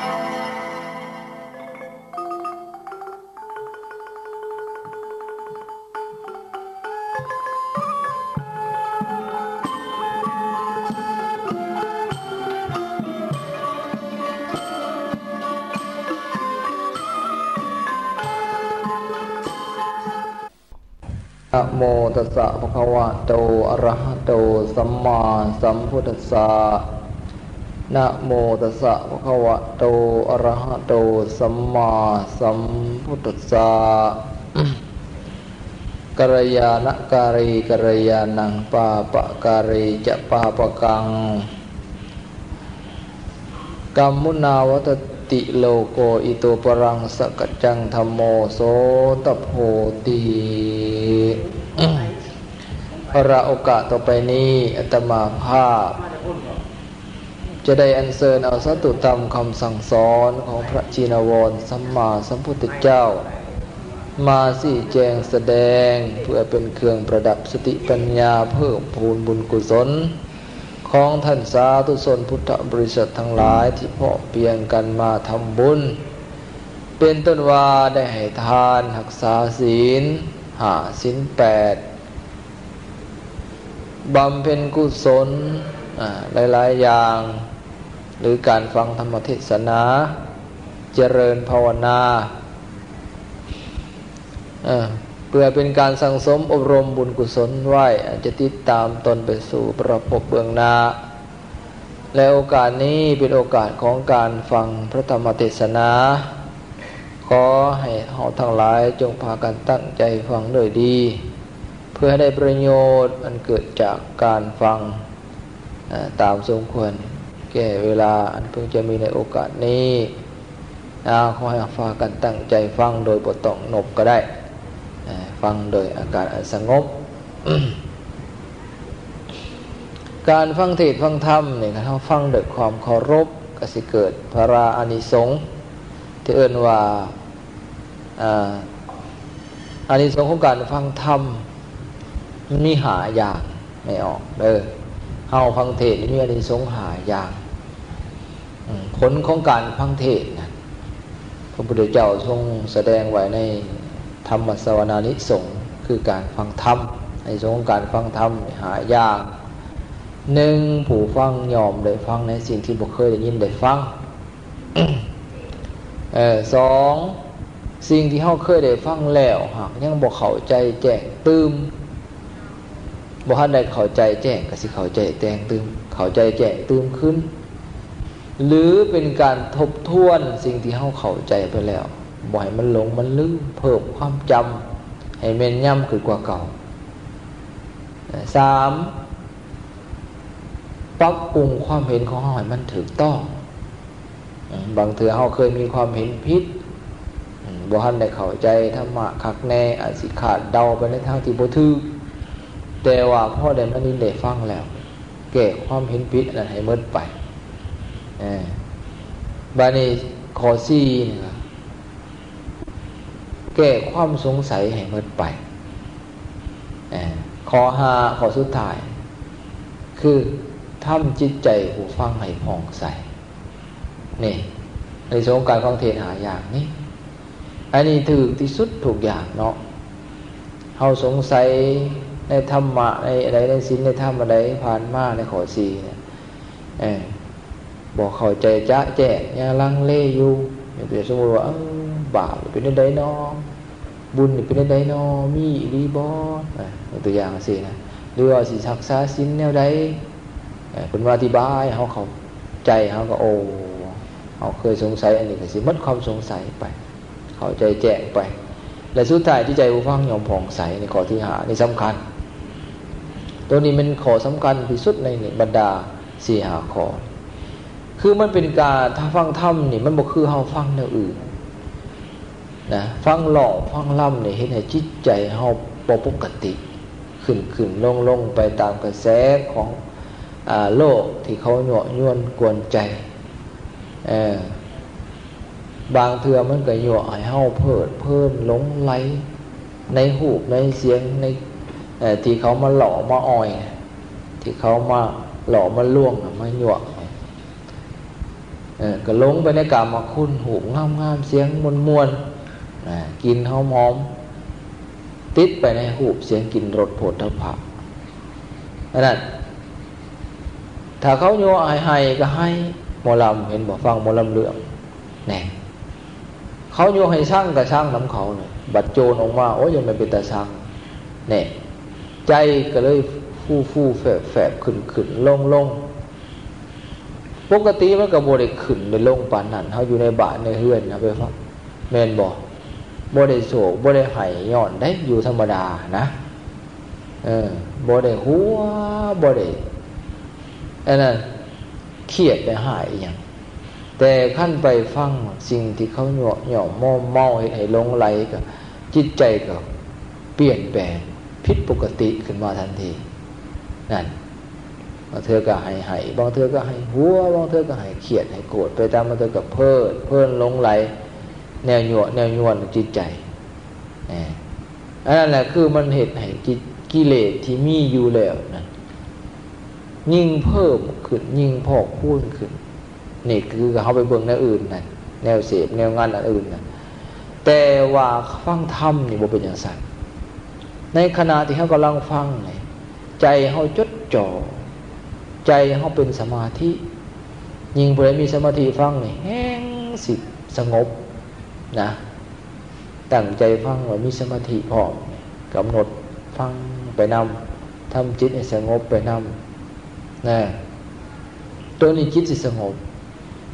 ນະໂມຕັດສະ ພະຄະວະໂຕ ອະຣະຫະໂຕ ສຳມາສຳພຸດທັດສະ ນະໂມຕັດສະ ພະຄະວະໂຕ ອະຣະຫະໂຕ ສຳມາສຳພຸດທັດສະ ກັນລະຍານະກາເຣ ກັນລະຍານັງ ປາປະກາເຣ ຈະ ປາປະກັງ ກັມມຸນາວັດຕະຕິໂລໂກ ອິໂຕປະລັງສະກະຈັງ ທຳໂມ ໂສຕະໂພຕິ. ເພື່ອໂອກາດຕໍ່ໄປນີ້ ອາດຕະມາພາບຈະໄດ້ອັນເຊີນເອົາສັດຖຸທຳຄຳສັ່ງສອນຂອງພະຈິນນະວອນສຳມາສຳພຸດທະເຈົ້າ ມາຊີ້ແຈງສະແດງ ເພື່ອເປັນເຄື່ອງປະດັບສະຕິປັນຍາ ເພີ່ມພູນບຸນກຸສົນ ຂອງທ່ານສາທຸຊົນພຸດທະບໍລິສັດທັງຫຼາຍທີ່ພ້ອມພຽງກັນມາທຳບຸນ ເປັນຕົ້ນວ່າໄດ້ໃຫ້ທານ, ຮັກສາສິນຫ້າ, ສິນແປດ, ບຳເພັນກຸສົນ ອາ ຫຼາຍໆຢ່າງ ຫຼື ການຟັງທຳມະເທດສະໜາ, ຈະເລີນພາວະນາ ເອີ ເພື່ອເປັນການສັ່ງສົມອົບຮົມບຸນກຸສົນໄວ້ ອັນຈະຕິດຕາມຕົນໄປສູ່ປະພົບເບື້ອງໜ້າ ແລະ ໂອກາດນີ້ເປັນໂອກາດຂອງການຟັງພະທຳມະເທດສະໜາ. ຂໍໃຫ້ເຮົາທັງຫຼາຍຈົ່ງພາກັນຕັ້ງໃຈຟັງດ້ວຍດີ ເພື່ອໃຫ້ໄດ້ປະໂຫຍດອັນເກີດຈາກການຟັງ ເອີ ຕາມສົມຄວນແກ່ເວລາອັນເພິ່ງຈະມີໃນໂອກາດນີ້. ອາ ຂໍໃຫ້ພາກັນຕັ້ງໃຈຟັງໂດຍບໍ່ຕ້ອງນົບກໍໄດ້ ເອີ ຟັງໂດຍອາການອັນສະຫງົບ. ການຟັງເທດຟັງທຳນີ້ ຄັນເຮົາຟັງດ້ວຍຄວາມເຄົາລົບ ກໍຊິເກີດພະລາອານິສົງ ທີ່ເອີ້ນວ່າ ອາ ອານິສົງຂອງການຟັງທຳ ມັນມີຫ້າຢ່າງ ແມ່ອອກເດີ. ເຮົາຟັງເທດນີ້ມີອານິສົງຫ້າຢ່າງ. ອາ ຜົນຂອງການຟັງເທດນະ ພະພຸດທະເຈົ້າຊົງສະແດງໄວ້ໃນທຳມະສະວະນານິສົງ ຄືການຟັງທຳ. ອານິສົງຂອງການຟັງທຳຫ້າຢ່າງ. ໜຶ່ງ, ຜູ້ຟັງຍ່ອມໄດ້ຟັງໃນສິ່ງທີ່ບໍ່ເຄີຍໄດ້ຍິນໄດ້ຟັງ. ເອີ ສອງ, ສິ່ງທີ່ເຮົາເຄີຍໄດ້ຟັງແລ້ວ ຫາກຍັງບໍ່ເຂົ້າໃຈແຈ້ງຕື່ມ, ບໍ່ທັນໄດ້ເຂົ້າໃຈແຈ້ງ ກໍຊິເຂົ້າໃຈແຈ້ງຕື່ມ, ເຂົ້າໃຈແຈ້ງຕື່ມຂຶ້ນ ຫຼື ເປັນການທົບທວນສິ່ງທີ່ເຮົາເຂົ້າໃຈໄປແລ້ວ ບໍ່ໃຫ້ມັນຫຼົງມັນລືມ, ເພີ່ມຄວາມຈຳໃຫ້ແມ່ນຍຳຂຶ້ນກວ່າເກົ່າ. ສາມ, ປັບປຸງຄວາມເຫັນຂອງເຮົາໃຫ້ມັນຖືກຕ້ອງ. ບາງເທື່ອເຮົາເຄີຍມີຄວາມເຫັນຜິດ, ບໍ່ທັນໄດ້ເຂົ້າໃຈທຳມະຄັກແນ່, ອາດຊິຄາດເດົາໄປໃນທາງທີ່ບໍ່ຖືກ, ແຕ່ວ່າພໍໄດ້ມາໄດ້ຍິນໄດ້ຟັງແລ້ວ ແກ້ຄວາມເຫັນຜິດອັນນັ້ນໃຫ້ໝົດໄປ. ເອີ ບາດນີ້ຂໍ້ສີ່ນີ້ ແກ້ຄວາມສົງໄສໃຫ້ໝົດໄປ. ເອີ ຂໍ້ຫ້າ ຂໍ້ສຸດທ້າຍ ຄືທຳຈິດໃຈຜູ້ຟັງໃຫ້ຜ່ອງໃສ. ນີ້ ອານິສົງຂອງການຟັງເທດຫ້າຢ່າງນີ້ ອັນນີ້ຖືກທີ່ສຸດທຸກຢ່າງເນາະ. ເຮົາສົງໄສໃນທຳມະ ໃນໃດ ໃນສິນ ໃນທຳອັນໃດຜ່ານມາໃນຂໍ້ສີ່ນີ້ ເອີ ບໍ່ເຂົ້າໃຈຈະແຈ້ງ, ຍັງລັງເລຢູ່. ຍົກຕົວຢ່າງ ສົມມຸດວ່າ ເອີ ບາບເປັນແນວໃດນໍ? ບຸນນີ້ເປັນແນວໃດນໍ? ມີອີ່ຫຼີບໍ? ນະ ຍົກຕົວຢ່າງຈັ່ງຊີ້ນະ. ຫຼືວ່າຊິຮັກສາສິນແນວໃດ? ເອີ ເພິ່ນມາອະທິບາຍໃຫ້ເຮົາເຂົ້າໃຈ, ເຮົາກໍ ໂອ້ ເຮົາເຄີຍສົງໄສ ອັນນີ້ກໍຊິໝົດຄວາມສົງໄສໄປ, ເຂົ້າໃຈແຈ້ງໄປ. ແລະ ສຸດທ້າຍ ຈິດໃຈຜູ້ຟັງຍ່ອມຜ່ອງໃສ. ໃນຂໍ້ທີຫ້ານີ້ສຳຄັນ, ໂຕນີ້ແມ່ນຂໍ້ສຳຄັນທີ່ສຸດໃນບັນດາສີ່ຫ້າຂໍ້. ຄືມັນເປັນການ ຖ້າຟັງທຳນີ້ ມັນບໍ່ຄືເຮົາຟັງແນວອື່ນນະ. ຟັງຮ້ອງຟັງລຳນີ້ ເຮັດໃຫ້ຈິດໃຈເຮົາບໍ່ປົກກະຕິ, ຂຶ້ນໆລົງໆໄປຕາມກະແສຂອງ ອາ ໂລກທີ່ເຂົາຍົວະຍວນກວນໃຈ. ເອີ ບາງເທື່ອມັນກໍຍົວະໃຫ້ເຮົາເພີດເພີນຫຼົງໄຫຼໃນຮູບໃນສຽງ ໃນ ເອີ ທີ່ເຂົາມາຫຼໍ່ມາອ່ອຍ, ທີ່ເຂົາມາຫຼໍ່ມາລວງ ມາຍົວະ. ເອີ ກໍຫຼົງໄປໃນກາມະຄຸນ ຮູບງາມໆ ສຽງມ່ວນໆ ນະ ກິ່ນຫອມໆ ຕິດໄປໃນຮູບ ສຽງ ກິ່ນ ລົດ ໂຜດຖະພະ. ອັນນັ້ນ ຖ້າເຂົາຍົວະໃຫ້ໄຫ້ກໍໄຫ້ ໝໍລຳ ເຫັນບໍ່? ຟັງໝໍລຳເລື່ອງ ແນ່ ເຂົາຍົວະໃຫ້ຊັງກໍຊັງນຳເຂົານີ້ ບັດໂຈນອອກມາ ໂອ້ຍ ຍັງແມ່ນເປັນຕາຊັງ ແນ່ ໃຈກໍເລີຍຟູໆ ແຟບໆ ຂຶ້ນໆ ລົງໆ. ປົກກະຕິມັນກໍບໍ່ໄດ້ຂຶ້ນໄດ້ລົງປານນັ້ນ ເຮົາຢູ່ໃນບ້ານໃນເຮືອນນະ ໄປຟັງ ແມ່ນບໍ່? ບໍ່ໄດ້ໂສກ ບໍ່ໄດ້ໄຫ້ຍ້ອນໃດ ຢູ່ທຳມະດານະ ເອີ ບໍ່ໄດ້ຫົວ ບໍ່ໄດ້ ອັນນັ້ນ ຄຽດໄດ້ຮ້າຍອີ່ຫຍັງ. ແຕ່ຄັນໄປຟັງສິ່ງທີ່ເຂົາຍົວະຫຍໍ້ມອມເມົາ ເຮັດໃຫ້ຫຼົງໄຫຼ ກໍຈິດໃຈກໍປ່ຽນແປງຜິດປົກກະຕິຂຶ້ນມາທັນທີ ນັ້ນ ບາງເທື່ອກໍໃຫ້ໄຫ້ ບາງເທື່ອກໍໃຫ້ຫົວ ບາງເທື່ອກໍໃຫ້ຄຽດໃຫ້ໂກດໄປຕາມ ບາງເທື່ອກໍເພີດເພີນຫຼົງໄຫຼ ແນວຍົວະແນວຍວນຈິດໃຈ. ເອີ ອັນນັ້ນແຫຼະ ຄືມັນເຮັດໃຫ້ກິ ກິເລດທີ່ມີຢູ່ແລ້ວນັ້ນ ຍິ່ງເພີ່ມຂຶ້ນ ຍິ່ງພອກພູນຂຶ້ນ. ນີ້ຄືເຮົາໄປເບິ່ງແນວອື່ນນັ້ນ ແນວເສບແນວງານອັນອື່ນນັ້ນ ແຕ່ວ່າຟັງທຳນີ້ບໍ່ເປັນຈັ່ງຊັ້ນ. ໃນຂະນະທີ່ເຮົາກຳລັງຟັງນີ້ ໃຈເຮົາຈົດຈ່ອ ໃຈເຮົາເປັນສະມາທິ ຍິ່ງຜູ້ໃດມີສະມາທິຟັງນີ້ ແຮ່ງຊິສະຫງົບນະ. ຕັ້ງໃຈຟັງ ແລ້ວມີສະມາທິພ້ອມ ກຳນົດຟັງໄປນຳ ທຳຈິດໃຫ້ສະຫງົບໄປນຳນະ ໂຕນີ້ຈິດຊິສະຫງົບ.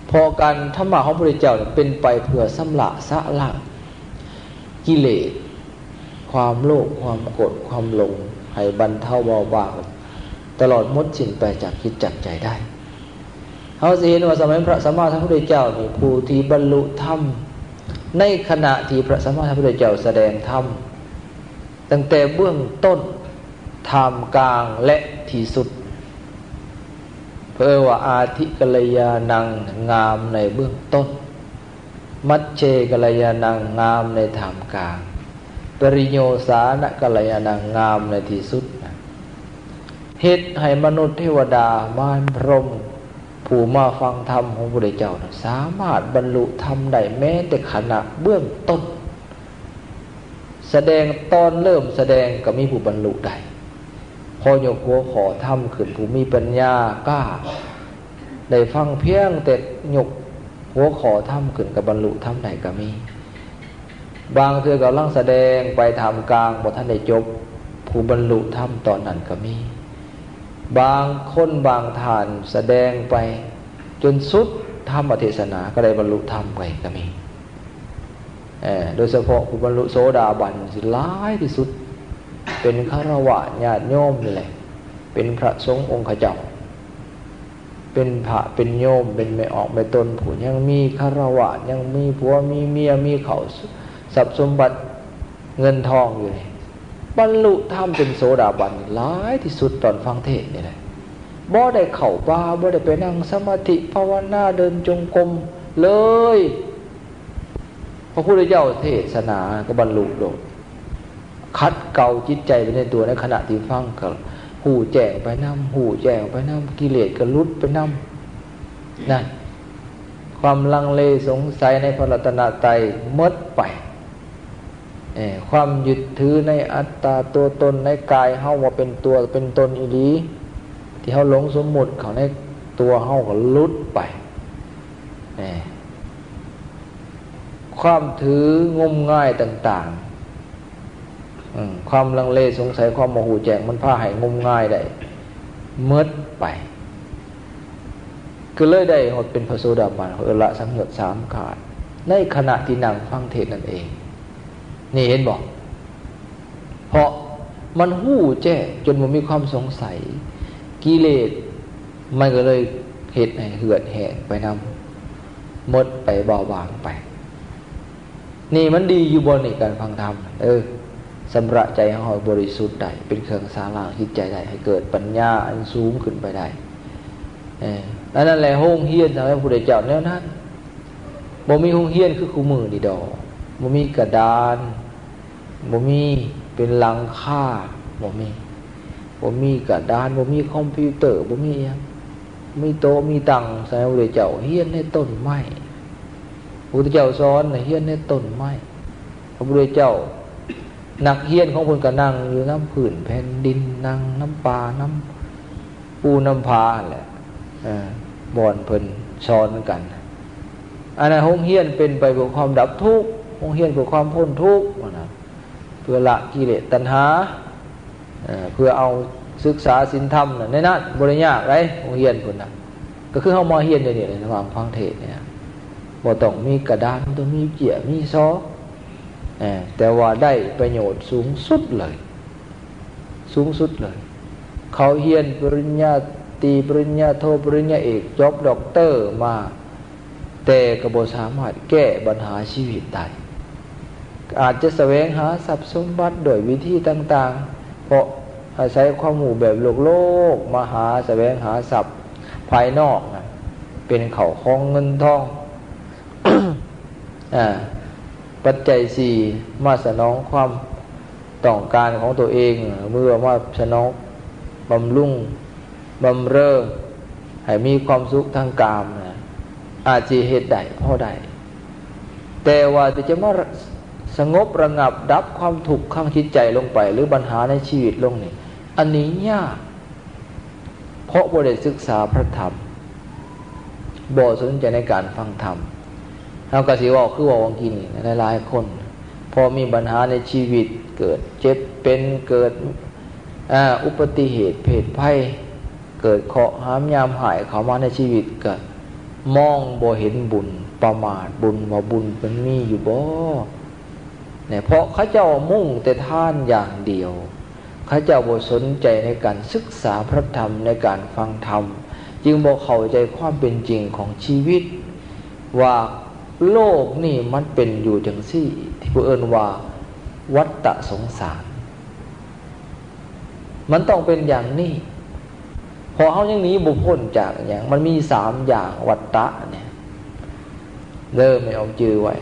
ເພາະການທຳມະຂອງພະພຸດທະເຈົ້າເປັນໄປເພື່ອຊຳລະສະລ້າງກິເລດ ຄວາມໂລບ ຄວາມໂກດ ຄວາມຫຼົງ ໃຫ້ບັນເທົາເບົາບາງ ຕະຫຼອດໝົດສິ້ນໄປຈາກຈິດຈາກໃຈໄດ້. ເຮົາຊິເຫັນວ່າສະໄໝພະສຳມາສຳພຸດທະເຈົ້ານີ້ ຜູ້ທີ່ບັນລຸທຳ ໃນຂະນະທີ່ພະສຳມາສຳພຸດທະເຈົ້າສະແດງທຳ ຕັ້ງແຕ່ເບື້ອງຕົ້ນ ທ່າມກາງ ແລະ ທີ່ສຸດ ເອີ້ນວ່າ ອາທິກັນລະຍານັງ ງາມໃນເບື້ອງຕົ້ນ, ມັດເຊກັນລະຍານັງ ງາມໃນທ່າມກາງ, ປະລິໂຍສານະກັນລະຍານັງ ງາມໃນທີ່ສຸດ. ເຮັດໃຫ້ມະນຸດເທວະດາ ມານ ພົມ ຜູ້ມາຟັງທຳຂອງພະພຸດທະເຈົ້ານັ້ນ ສາມາດບັນລຸທຳໄດ້ແມ້ແຕ່ຂະນະເບື້ອງຕົ້ນ. ສະແດງຕອນເລີ່ມສະແດງກໍມີຜູ້ບັນລຸໄດ້ ພໍຍົກຫົວຂໍ້ທຳຂຶ້ນ ຜູ້ມີປັນຍາກ້າ ໄດ້ຟັງພຽງແຕ່ຍົກຫົວຂໍ້ທຳຂຶ້ນ ກໍບັນລຸທຳໄດ້ກໍມີ. ບາງເທື່ອກຳລັງສະແດງໄປທ່າມກາງ ບໍ່ທັນໄດ້ຈົບ ຜູ້ບັນລຸທຳຕອນນັ້ນກໍມີ. ບາງຄົນບາງທ່ານສະແດງໄປຈົນສຸດທຳມະເທດສະໜາ ກໍໄດ້ບັນລຸທຳໄປກໍມີ. ເອີ ໂດຍສະເພາະຜູ້ບັນລຸໂສດາບັນຊິຫຼາຍທີ່ສຸດ ເປັນຄາລະວະຍາດໂຍມນີ້ແຫຼະ ເປັນພະສົງອົງຄະເຈົ້າ ເປັນພະເປັນໂຍມ ເປັນແມ່ອອກແມ່ຕົນ ຜູ້ຍັງມີຄາລະວະ ຍັງມີຜົວມີເມຍ ມີເຂົ້າ ຊັບສົມບັດເງິນທອງຢູ່ນີ້ ບັນລຸທຳເປັນໂສດາບັນຫຼາຍທີ່ສຸດຕອນຟັງເທດນີ້ແຫຼະ. ບໍ່ໄດ້ເຂົ້າປ່າ ບໍ່ໄດ້ໄປນັ່ງສະມາທິພາວະນາ ເດີນຈົງກົມເລີຍ ພະພຸດທະເຈົ້າເທດສະໜາກໍບັນລຸໂລດ. ຂັດເກົາຈິດໃຈໄປໃນຕົວ ໃນຂະນະທີ່ຟັງກໍຮູ້ແຈ້ງໄປນຳ ຮູ້ແຈ້ງໄປນຳ ກິເລດກໍຫຼຸດໄປນຳ ນັ້ນ ຄວາມລັງເລສົງໄສໃນພະລັດຕະນະໄຕໝົດໄປ. ເອີ ຄວາມຍຶດຖືໃນອັດຕາຕົວຕົນ ໃນກາຍເຮົາວ່າເປັນຕົວເປັນຕົນອີ່ຫຼີ ທີ່ເຮົາຫຼົງສົມມຸດເຂົ້າໃນຕົວເຮົາກໍຫຼຸດໄປ. ແນ່ ຄວາມຖືງົມງາຍຕ່າງໆ ເອີ ຄວາມລັງເລສົງໄສ ຄວາມບໍ່ຮູ້ແຈ້ງ ມັນພາໃຫ້ງົມງາຍໄດ້ໝົດໄປ ກໍເລີຍໄດ້ຮອດເປັນພະໂສດາບັນ ເພື່ອລະສັງໂຍດສາມຂາດ ໃນຂະນະທີ່ນັ່ງຟັງເທດນັ້ນເອງ. ນີ້ເຫັນບໍ່? ເພາະມັນຮູ້ແຈ້ງຈົນບໍ່ມີຄວາມສົງໄສ ກິເລດມັນກໍເລີຍເຮັດໃຫ້ເຫືອດແຫ້ງໄປນຳ ໝົດໄປ ເບົາບາງໄປ. ນີ້ມັນດີຢູ່ບໍ່ນີ້ ການຟັງທຳ ເອີ ຊຳລະໃຈເຮົາໃຫ້ບໍລິສຸດໄດ້ ເປັນເຄື່ອງສາງລ້າງຈິດໃຈໄດ້ ໃຫ້ເກີດປັນຍາອັນສູງຂຶ້ນໄປໄດ້. ເອີ ອັນນັ້ນແຫຼະ ໂຮງຮຽນຂອງພະພຸດທະເຈົ້າແນວນັ້ນ. ບໍ່ມີໂຮງຮຽນຄືຄູ່ມື້ນີ້ດອກ ບໍ່ມີກະດານ ບໍ່ມີເປັນຫຼັງຄາ ບໍ່ມີ ບໍ່ມີກະດານ ບໍ່ມີຄອມພິວເຕີ ບໍ່ມີອີ່ຫຍັງ ມີໂຕະມີຕັ່ງໃສ່ພະພຸດທະເຈົ້າ, ຮຽນໃນຕົ້ນໄມ້. ພະພຸດທະເຈົ້າສອນໃຫ້ຮຽນໃນຕົ້ນໄມ້. ພະພຸດທະເຈົ້າ, ນັກຮຽນຂອງເພິ່ນກໍນັ່ງຢູ່ນຳພື້ນແຜ່ນດິນ, ນັ່ງນຳປ່າ, ນຳພູນຳຜາຫັ້ນແຫຼະ, ເອີ ບ່ອນເພິ່ນສອນກັນ. ອັນນັ້ນໂຮງຮຽນເປັນໄປເພື່ອຄວາມດັບທຸກ, ໂຮງຮຽນເພື່ອຄວາມພົ້ນທຸກ, ຫັ້ນນະ. ເພື່ອລະກິເລດຕັນຫາ, ເອີ ເພື່ອເອົາສຶກສາສິນທຳນະ ໃນນັ້ນບໍ່ໄດ້ຍາກໃດ ໂຮງຮຽນພຸ້ນນະ. ກໍຄືເຮົາມາຮຽນດຽວນີ້ລະ ລະຫວ່າງຟັງເທດນີ້ນະ, ບໍ່ຕ້ອງມີກະດານ, ບໍ່ຕ້ອງມີເຈ້ຍມີຊໍ, ເອີ ແຕ່ວ່າໄດ້ປະໂຫຍດສູງສຸດເລີຍ, ສູງສຸດເລີຍ. ເຂົາຮຽນປະລິນຍາຕີ, ປະລິນຍາໂທ, ປະລິນຍາເອກ, ຈົບດັອກເຕີມາ, ແຕ່ກໍບໍ່ສາມາດແກ້ບັນຫາຊີວິດໄດ້. ອາດຈະສະແຫວງຫາຊັບສົມບັດດ້ວຍວິທີຕ່າງໆ, ເພາະອາໄສຄວາມຮູ້ແບບໂລກໆ ມາຫາສະແຫວງຫາຊັບພາຍນອກນະ, ເປັນເຂົ້າຂອງເງິນທອງ, ອາ, ປັດໄຈສີ່ ມາສະໜອງຄວາມ ຕ້ອງການຂອງຕົວເອງ, ເມື່ອມາສະໜອງບຳລຸງບຳເຣີໃຫ້ມີຄວາມສຸກທາງກາມນະ, ອາດຊິເຮັດໄດ້ ພໍໄດ້, ແຕ່ວ່າທີ່ຈະມາສະຫງົບລະງັບດັບຄວາມທຸກທາງຈິດໃຈລົງໄປ ຫຼື ບັນຫາໃນຊີວິດລົງນີ້, ອັນນີ້ຍາກ. ເພາະບໍ່ໄດ້ສຶກສາພະທຳ, ບໍ່ສົນໃຈໃນການຟັງທຳ. ເຮົາກໍຊິເວົ້າຄືເວົ້າຫວ່າງກີ້ນີ້, ຫຼາຍໆຄົນພໍມີບັນຫາໃນຊີວິດ, ເກີດເຈັບເປັນ, ເກີດ ອາ ອຸປະຕິເຫດເພດໄພ, ເກີດເຄາະຫາມຍາມຮ້າຍເຂົ້າມາໃນຊີວິດ, ກໍມອງບໍ່ເຫັນບຸນ, ປະໝາດບຸນ, ວ່າບຸນມັນມີຢູ່ບໍ່ ເນາະ, ເພາະເຂົາເຈົ້າມຸ່ງແຕ່ທານຢ່າງດຽວ. ເຂົາເຈົ້າບໍ່ສົນໃຈໃນການສຶກສາພະທຳ, ໃນການຟັງທຳ, ຈຶ່ງບໍ່ເຂົ້າໃຈຄວາມເປັນຈິງຂອງຊີວິດ ວ່າໂລກນີ້ມັນເປັນຢູ່ຈັ່ງຊີ້ ທີ່ເພິ່ນເອີ້ນວ່າວັດຕະສົງສານ. ມັນຕ້ອງເປັນຢ່າງນີ້, ເພາະເຮົາຍັງໜີບໍ່ພົ້ນຈາກຫຍັງ? ມັນມີສາມຢ່າງວັດຕະນີ້ເດີ, ແມ່ນອອກຈື່ໄວ້.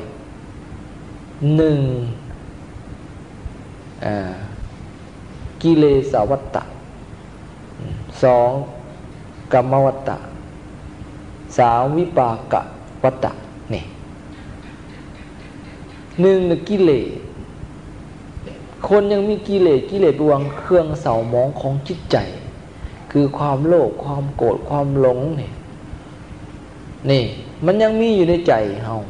ໜຶ່ງ ອາ ກິເລສະວັດຕະ, ສອງ ກຳມະວັດຕະ, ສາມ ວິປາກະວັດຕະ. ນີ້ ໜຶ່ງ ກິເລດ. ຄົນຍັງມີກິເລດ, ກິເລດແປວ່າເຄື່ອງເສົ້າໝອງຂອງຈິດໃຈ, ຄືຄວາມໂລບ, ຄວາມໂກດ, ຄວາມຫຼົງນີ້, ນີ້ ມັນຍັງມີຢູ່ໃນໃຈເຮົາ.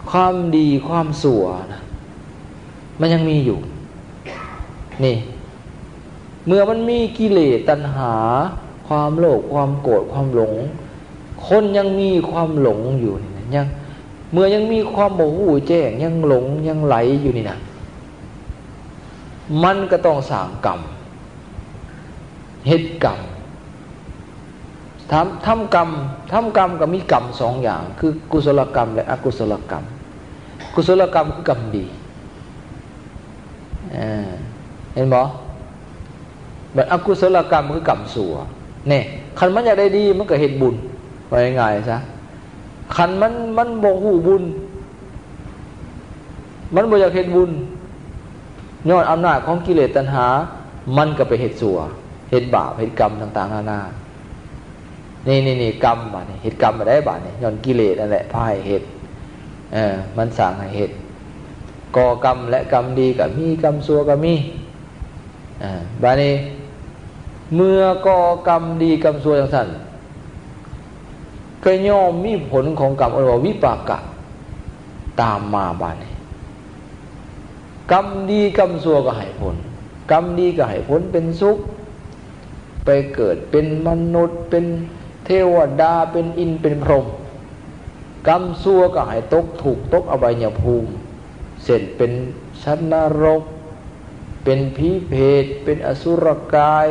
ຄວາມດີຄວາມຊົ່ວນະ ມັນຍັງມີຢູ່. ນີ້ ເມື່ອມັນມີກິເລດຕັນຫາ, ຄວາມໂລບ, ຄວາມໂກດ, ຄວາມຫຼົງ, ຄົນຍັງມີຄວາມຫຼົງຢູ່ນີ້ນະ, ຍັງ ເມື່ອຍັງມີຄວາມບໍ່ຮູ້ແຈ້ງ, ຍັງຫຼົງ, ຍັງໄຫຼຢູ່ນີ້ນະ, ມັນກໍຕ້ອງສ້າງກຳ, ເຮັດກຳ. ທຳ, ທຳກຳ, ທຳກຳກໍມີກຳສອງຢ່າງ, ຄືກຸສົລະກຳ ແລະ ອະກຸສົລະກຳ. ກຸສົລະກຳຄືກຳດີ, ເອີ ເຫັນບໍ່? ບັດອະກຸສົລະກຳຄືກຳຊົ່ວ. ແນ່, ຄັນມັນຢາກໄດ້ດີ, ມັນກໍເຮັດບຸນ, ເວົ້າງ່າຍໆຊະ. ຄັນມັນ, ມັນບໍ່ຮູ້ບຸນ, ມັນບໍ່ຢາກເຮັດບຸນ, ຍ້ອນອຳນາດຂອງກິເລດຕັນຫາ, ມັນກໍໄປເຮັດຊົ່ວ, ເຮັດບາບ, ເຮັດກຳຕ່າງໆນານາ. ນີ້, ນີ້, ນີ້ ກຳບາດນີ້, ເຮັດກຳບາດໃດບາດນີ້? ຍ້ອນກິເລດນັ້ນແຫຼະພາໃຫ້ເຮັດ, ເອີ ມັນສ້າງໃຫ້ເຮັດ. ກໍ່ກຳ ແລະ ກຳດີກໍມີ, ກຳຊົ່ວກໍມີ. ອາ ບາດນີ້ ເມື່ອກໍ່ກຳດີກຳຊົ່ວຈັ່ງຊັ້ນ, ກໍຍ່ອມມີຜົນຂອງກຳ, ເອີ້ນວ່າວິປາກະ ຕາມມາບາດນີ້. ກຳດີກຳຊົ່ວກໍໃຫ້ຜົນ, ກຳດີກໍໃຫ້ຜົນເປັນສຸກ, ໄປເກີດເປັນມະນຸດ, ເປັນເທວະດາ, ເປັນອິນ, ເປັນພົມ. ກຳຊົ່ວກໍໃຫ້ຕົກທຸກ, ຕົກອະບາຍຍະພູມ, ເຊັ່ນ ເປັນສັດນະລົກ, ເປັນຜີເປດ, ເປັນອະສຸລະກາຍ,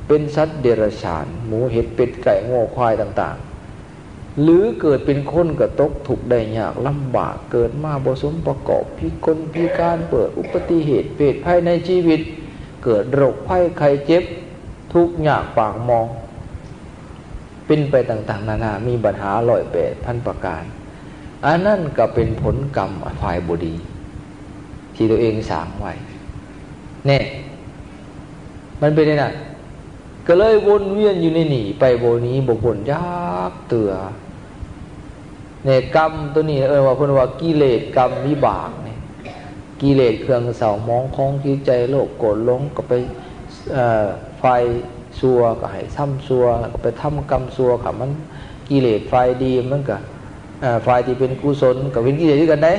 ເປັນສັດເດຍລະສານ, ໝູ, ເຫັດ, ເປັດ, ໄກ່, ງົວ, ຄວາຍຕ່າງໆ. ຫຼື ເກີດເປັນຄົນກໍຕົກທຸກໄດ້ຍາກລຳບາກ, ເກີດມາບໍ່ສົມປະກອບ, ພິກົນພິການ, ເກີດອຸປະຕິເຫດເພດໄພໃນຊີວິດ, ເກີດໂລກໄພໄຂ້ເຈັບ, ທຸກຍາກປາກໝອງ, ເປັນໄປຕ່າງໆນານາ, ມີບັນຫາຮ້ອຍແປດພັນປະການ. ອັນນັ້ນກໍເປັນຜົນກຳຝ່າຍບໍ່ດີທີ່ຕົວເອງສ້າງໄວ້. ແນ່, ມັນເປັນແນວນັ້ນ. ກໍເລີຍວົນວຽນຢູ່ໃນນີ້ໄປ ບໍ່ໜີບໍ່ພົ້ນຈັກເທື່ອ. ແນ່ ກຳໂຕນີ້ເອີ້ນວ່າ ເພິ່ນວ່າກິເລດກຳວິບາກນີ້ ກິເລດເຄື່ອງເສົ້າໝອງຂອງຈິດໃຈ ໂລບໂກດຫຼົງ ກໍໄປ ເອີ ຝ່າຍຊົ່ວກໍໃຫ້ທຳຊົ່ວ ກໍໄປທຳກຳຊົ່ວ. ຄັນມັນກິເລດຝ່າຍດີ ມັນກໍ ເອີ ຝ່າຍທີ່ເປັນກຸສົນກໍເປັນກິເລດຄືກັນເດ້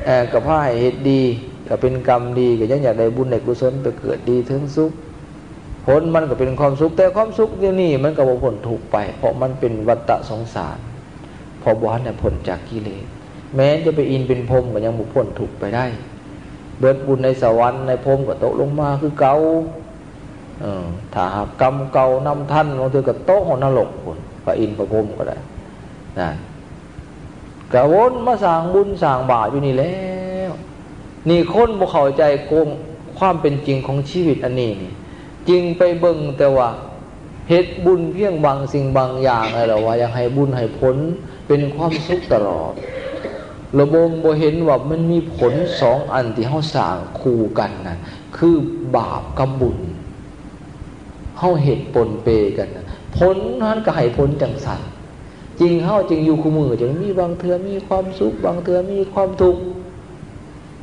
ເອີ ກໍພາໃຫ້ເຮັດດີ ກໍເປັນກຳດີ ກໍຍັງຢາກໄດ້ບຸນໄດ້ກຸສົນ ໄປເກີດດີເຖິງສຸກ. ຜົນມັນກໍເປັນຄວາມສຸກ ແຕ່ຄວາມສຸກດຽວນີ້ມັນກໍບໍ່ພົ້ນທຸກໄປ ເພາະມັນເປັນວັດຕະສົງສານ ເພາະບໍ່ທັນໄດ້ພົ້ນຈາກກິເລດ. ແມ່ນຈະໄປອິນເປັນພົມກໍຍັງບໍ່ພົ້ນທຸກໄປໄດ້. ເບິດບຸນໃນສະຫວັນໃນພົມກໍຕົກລົງມາຄືເກົ່າ. ເອີ ຖ້າຫາກກຳເກົ່ານຳທັນ ບາງເທື່ອກໍຕົກຮອດນະລົກພຸ້ນ ພະອິນພະພົມກໍໄດ້ນະ. ກະວົນມາສ້າງບຸນສ້າງບາບຢູ່ນີ້ແລ້ວ. ນີ້ຄົນບໍ່ເຂົ້າໃຈໂຄງຄວາມເປັນຈິງຂອງຊີວິດອັນນີ້ນີ້ ຈຶ່ງໄປເບິ່ງແຕ່ວ່າເຮັດບຸນພຽງບາງສິ່ງບາງຢ່າງ ແລ້ວວ່າຢາກໃຫ້ບຸນໃຫ້ຜົນເປັນຄວາມສຸກຕະຫຼອດ ລະບົງບໍ່ເຫັນວ່າມັນມີຜົນສອງອັນທີ່ເຮົາສ້າງຄູ່ກັນນະ ຄືບາບກັບບຸນ. ເຮົາເຮັດປົນເປກັນນະ ຜົນຫັ້ນກໍໃຫ້ຜົນຈັ່ງຊັ້ນ. ຈິງເຮົາຈຶ່ງຢູ່ຄູ່ມື້ ຈຶ່ງມີບາງເທື່ອມີຄວາມສຸກ ບາງເທື່ອມີຄວາມທຸກ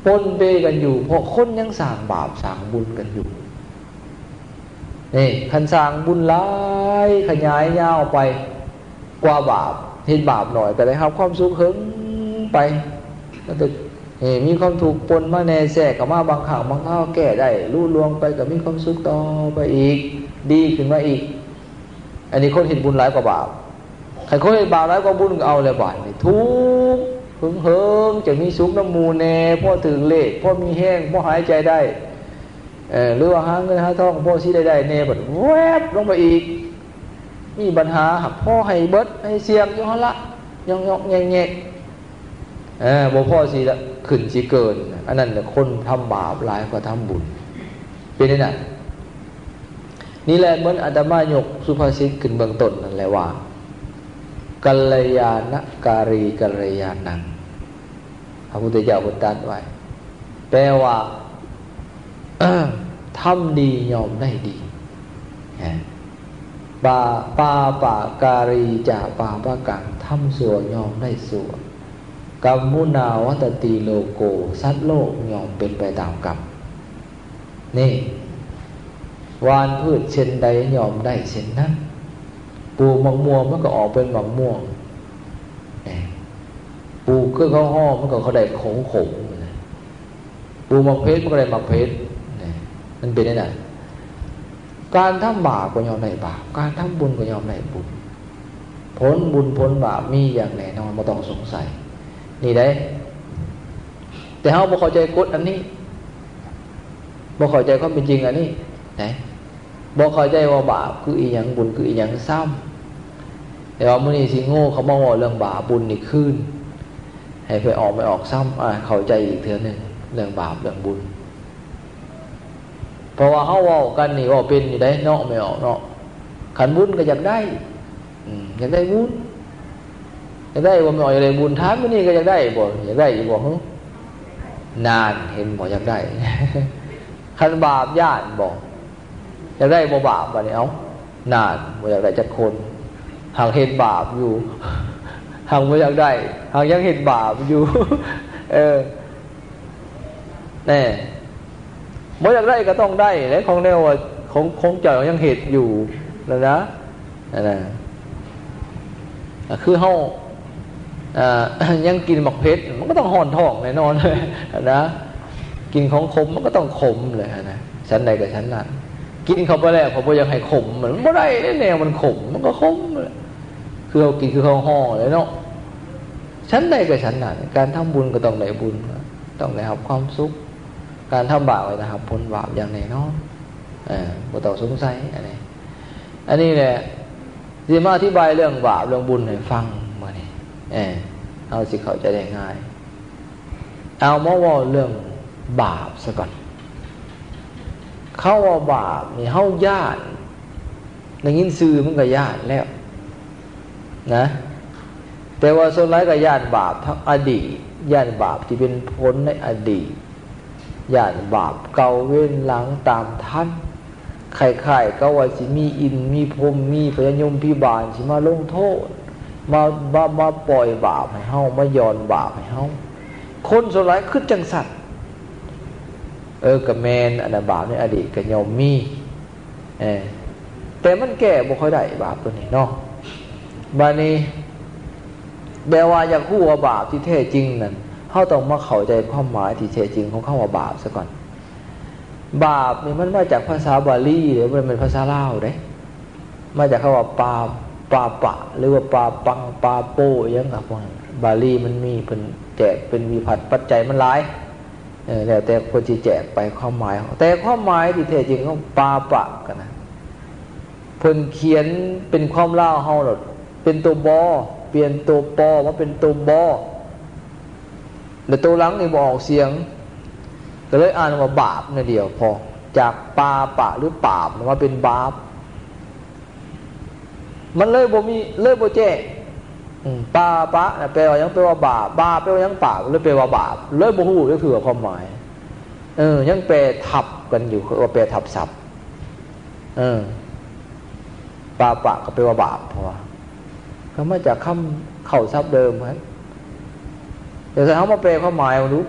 ປົນເປກັນຢູ່ ເພາະຄົນຍັງສ້າງບາບສ້າງບຸນກັນຢູ່. ນີ້ ຄັນສ້າງບຸນຫຼາຍ ຂະຫຍາຍຍາວໄປກວ່າບາບ ເຮັດບາບໜ້ອຍກໍໄດ້ຮັບຄວາມສຸກເຫິງໄປ. ເອີ ມີຄວາມທຸກປົນມາແດ່ແຊກເຂົ້າມາບາງຄັ້ງບາງຄາວ ແກ້ໄດ້ລຸລ່ວງໄປ ກໍມີຄວາມສຸກຕໍ່ໄປອີກ ດີຂຶ້ນມາອີກ. ອັນນີ້ຄົນເຮັດບຸນຫຼາຍກວ່າບາບ. ຄັນຄົນເຮັດບາບຫຼາຍກວ່າບຸນກໍເອົາແລ້ວບາດນີ້ ທຸກເຫິງໆ ຈະມີສຸກນຳໝູ່ແດ່ ພໍຖືກເລກ ພໍມີແຮງ ພໍຫາຍໃຈໄດ້ ເອີ ຫຼືວ່າຫາເງິນຫາທອງ ພໍຊິໄດ້ໄດ້ແດ່ ບັດແວບລົງໄປອີກ ມີບັນຫາ ຫາກພໍໃຫ້ເບິດໃຫ້ສ່ຽງຢູ່ຫັ້ນລະ ຍອກໆແຍກໆ ເອີ ບໍ່ພໍຊິຂຶ້ນຊິເກີນ. ອັນນັ້ນແຫຼະ ຄົນທຳບາບຫຼາຍກວ່າທຳບຸນ ເປັນຈັ່ງນັ້ນ. ນີ້ແຫຼະ ເໝືອນອາດຕະມາຍົກສຸພາສິດຂຶ້ນເບື້ອງຕົ້ນນັ້ນແຫຼະວ່າ ກັນລະຍານະກາລີກັນລະຍານັງ ພະພຸດທະເຈົ້າເພິ່ນຕັດໄວ້ ແປວ່າ ທຳດີຍ່ອມໄດ້ດີ ປາ ປາປະກາລີຈະປາປະກັງ ທຳຊົ່ວຍ່ອມໄດ້ຊົ່ວ ກັມມຸນາວັດຕະຕິໂລໂກ ສັດໂລກຍ່ອມເປັນໄປຕາມກຳ. ນີ້ ຫວ່ານພືດເຊັ່ນໃດຍ່ອມໄດ້ເຊັ່ນນັ້ນ ປູກໝາກມ່ວງມັນກໍອອກເປັນໝາກມ່ວງ ແນ່ ປູກຄືເຂົ້າຫໍ່ມັນກໍໄດ້ຂອງຂົມ ແນ່ ປູກໝາກເຜັດມັນກໍໄດ້ໝາກເຜັດ ແນ່ ມັນເປັນຈັ່ງນັ້ນ. ການທຳບາບກໍຍ່ອມໄດ້ບາບ ການທຳບຸນກໍຍ່ອມໄດ້ບຸນ ຜົນບຸນຜົນບາບມີຢ່າງແນ່ນອນ ບໍ່ຕ້ອງສົງໄສ ນີ້ເດ້. ແຕ່ເຮົາບໍ່ເຂົ້າໃຈກົດອັນນີ້ ບໍ່ເຂົ້າໃຈຄວາມເປັນຈິງອັນນີ້ ນະ ບໍ່ເຂົ້າໃຈວ່າບາບຄືອີ່ຫຍັງ ບຸນຄືອີ່ຫຍັງຊ້ຳ. ແຕ່ວ່າມື້ນີ້ຊິໂງ່ເຂົ້າມາເວົ້າເລື່ອງບາບບຸນນີ້ຄືນ ໃຫ້ໄປອອກ ໄປອອກຊ້ຳ ອ່າ ເຂົ້າໃຈອີກເທື່ອໜຶ່ງ ເລື່ອງບາບເລື່ອງບຸນ. ເພາະວ່າເຮົາເວົ້າກັນນີ້ ເວົ້າເປັນຢູ່ໃດເນາະ ແມ່ອອກເນາະ. ຄັນບຸນກໍຢາກໄດ້ ອືມ ຢາກໄດ້ບຸນ ຢາກໄດ້ບໍ່ ແມ່ອອກ ຢາກໄດ້ບຸນ. ຖາມມື້ນີ້ກໍຢາກໄດ້ບໍ່ ຢາກໄດ້ຢູ່ບໍ່? ນານ ເຫັນບໍ່ ຢາກໄດ້. ຄັນບາບ ຢ້ານບໍ່ ຢາກໄດ້ບໍ່ບາບ ບາດນີ້ ເອົ້າ ນານ ບໍ່ຢາກໄດ້ຈັກຄົນ ຫາກເຮັດບາບຢູ່ ຫາກບໍ່ຢາກໄດ້ ຫາກຍັງເຮັດບາບຢູ່ ເອີ ແນ່ ບໍ່ຢາກໄດ້ກໍຕ້ອງໄດ້ແຫຼະ ຂອງແນວວ່າ ຂອງ ຂອງເຈົ້າຍັງເຮັດຢູ່ນັ້ນນະ ອັນນັ້ນ ກໍຄືເຮົາ ອ່າ ຍັງກິນໝາກເຜັດ ມັນກໍຕ້ອງຮ້ອນທ້ອງແນ່ນອນນະ ກິນຂອງຂົມມັນກໍຕ້ອງຂົມແຫຼະນະ. ສັນໃດກໍສັນນັ້ນ ກິນເຂົ້າໄປແລ້ວ ເພາະບໍ່ຢາກໃຫ້ຂົມ ມັນບໍ່ໄດ້ເດ້ ແນວມັນຂົມ ມັນກໍຂົມແຫຼະ ຄືເຮົາກິນຄືເຂົ້າຫໍ່ແຫຼະເນາະ. ສັນໃດກໍສັນນັ້ນ ການທຳບຸນກໍຕ້ອງໄດ້ບຸນ ຕ້ອງໄດ້ຮັບຄວາມສຸກ ການທຳບາບກໍຈະຮັບຜົນບາບຢ່າງແນ່ນອນ ເອີ ບໍ່ຕ້ອງສົງໄສ. ອັນນີ້ ອັນນີ້ແຫຼະ ຊິມາອະທິບາຍເລື່ອງບາບເລື່ອງບຸນໃຫ້ຟັງມື້ນີ້ ເອີ ເຮົາຊິເຂົ້າໃຈໄດ້ງ່າຍ. ເອົາມາເວົ້າເລື່ອງບາບຊະກ່ອນ. ເຂົາເວົ້າບາບນີ້ ເຮົາຢ້ານ ໄດ້ຍິນຊື່ມັນກໍຢ້ານແລ້ວນະ ແຕ່ວ່າສ່ວນຫຼາຍກໍຢ້ານບາບທັງອະດີດ ຢ້ານບາບທີ່ເປັນຜົນໃນອະດີດ ຢ້ານບາບເກົ່າເວນຫຼັງຕາມທັນ. ຄ້າຍໆກັບວ່າຊິມີອິນ ມີພົມ ມີພະຍາຍົມພິບານ ຊິມາລົງໂທດ ມາ ມາ ມາປ່ອຍບາບໃຫ້ເຮົາ ມາຢ່ອນບາບໃຫ້ເຮົາ. ຄົນສ່ວນຫຼາຍຄິດຈັ່ງຊັ້ນ. ເອີ ກໍແມ່ນ ອັນນັ້ນບາບໃນອະດີດກໍຍ່ອມມີ ເອີ ແຕ່ມັນແກ້ບໍ່ຄ່ອຍໄດ້ບາບໂຕນີ້ເນາະ. ບາດນີ້ ແຕ່ວ່າຢາກຮູ້ວ່າບາບທີ່ແທ້ຈິງນັ້ນ ເຮົາຕ້ອງມາເຂົ້າໃຈຄວາມໝາຍທີ່ແທ້ຈິງຂອງຄຳວ່າບາບຊະກ່ອນ. ບາບນີ້ມັນມາຈາກພາສາບາລີເດ້ ບໍ່ແມ່ນພາສາລາວເດ້. ມາຈາກຄຳວ່າປາ ປາປະ ຫຼືວ່າປາປັງ ປາໂປ ອີ່ຫຍັງກັບພວກນັ້ນ. ບາລີມັນມີ ເພິ່ນແຈກເປັນວິພັດ ປັດໄຈມັນຫຼາຍ ເອີ ແລ້ວແຕ່ເພິ່ນຊິແຈກໄປຄວາມໝາຍ. ແຕ່ຄວາມໝາຍທີ່ແທ້ຈິງຂອງປາປະກັນນະ ເພິ່ນຂຽນເປັນຄວາມລາວເຮົາໂລດ ເປັນໂຕ ບ ປ່ຽນໂຕ ປ ມາເປັນໂຕ ບ ແລະ ໂຕຫຼັງນີ້ບໍ່ອອກສຽງ ກໍເລີຍອ່ານວ່າບາບໜ້ອຍດຽວພໍ ຈາກປາປະ ຫຼື ປາບ ມາເປັນບາບ. ມັນເລີຍບໍ່ມີ ເລີຍບໍ່ແຈ້ງ. ອືມ ປາປະນະແປວ່າຫຍັງ? ແປວ່າບາບ. ບາບແປວ່າຫຍັງ? ປາບ ເລີຍແປວ່າບາບ ເລີຍບໍ່ຮູ້ຈັກເທື່ອຄວາມໝາຍ. ເອີ ຍັງແປທັບກັນຢູ່ ເຂົາເອີ້ນວ່າແປທັບສັບ. ເອີ ປາປະກໍແປວ່າບາບ ເພາະວ່າກໍມາຈາກຄຳເຂົ້າສັບເດີມຫັ້ນ. ແຕ່ຖ້າເຮົາມາແປຄວາມໝາຍເບິ່ງດູ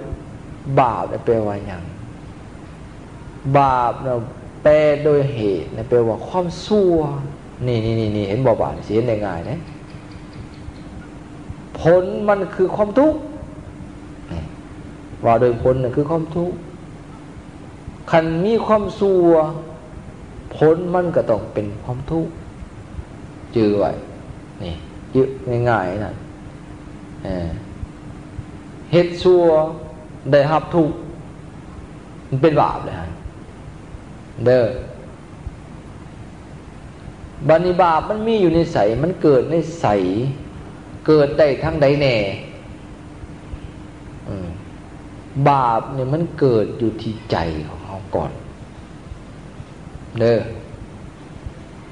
ບາບນະແປວ່າຫຍັງ? ບາບນະແປໂດຍເຫດນະແປວ່າຄວາມຊົ່ວ. ນີ້ໆໆ ເຫັນບໍ່? ບາດນີ້ຊິເຫັນໄດ້ງ່າຍເດ້. ຜົນມັນຄືຄວາມທຸກ. ນີ້ ວ່າໂດຍຜົນນະຄືຄວາມທຸກ. ຄັນມີຄວາມຊົ່ວ ຜົນມັນກໍຕ້ອງເປັນຄວາມທຸກ. ຈື່ໄວ້ ນີ້ ຈື່ງ່າຍໆນັ້ນ. ເອີ ເຮັດຊົ່ວໄດ້ຮັບທຸກ ມັນເປັນບາບແລ້ວຫັ້ນເດີ. ບາດນີ້ບາບມັນມີຢູ່ໃນໃສ? ມັນເກີດໃນໃສ? ເກີດໄດ້ທາງໃດແດ່? ເອີ ບາບນີ້ມັນເກີດຢູ່ທີ່ໃຈຂອງເຮົາກ່ອນເດີ.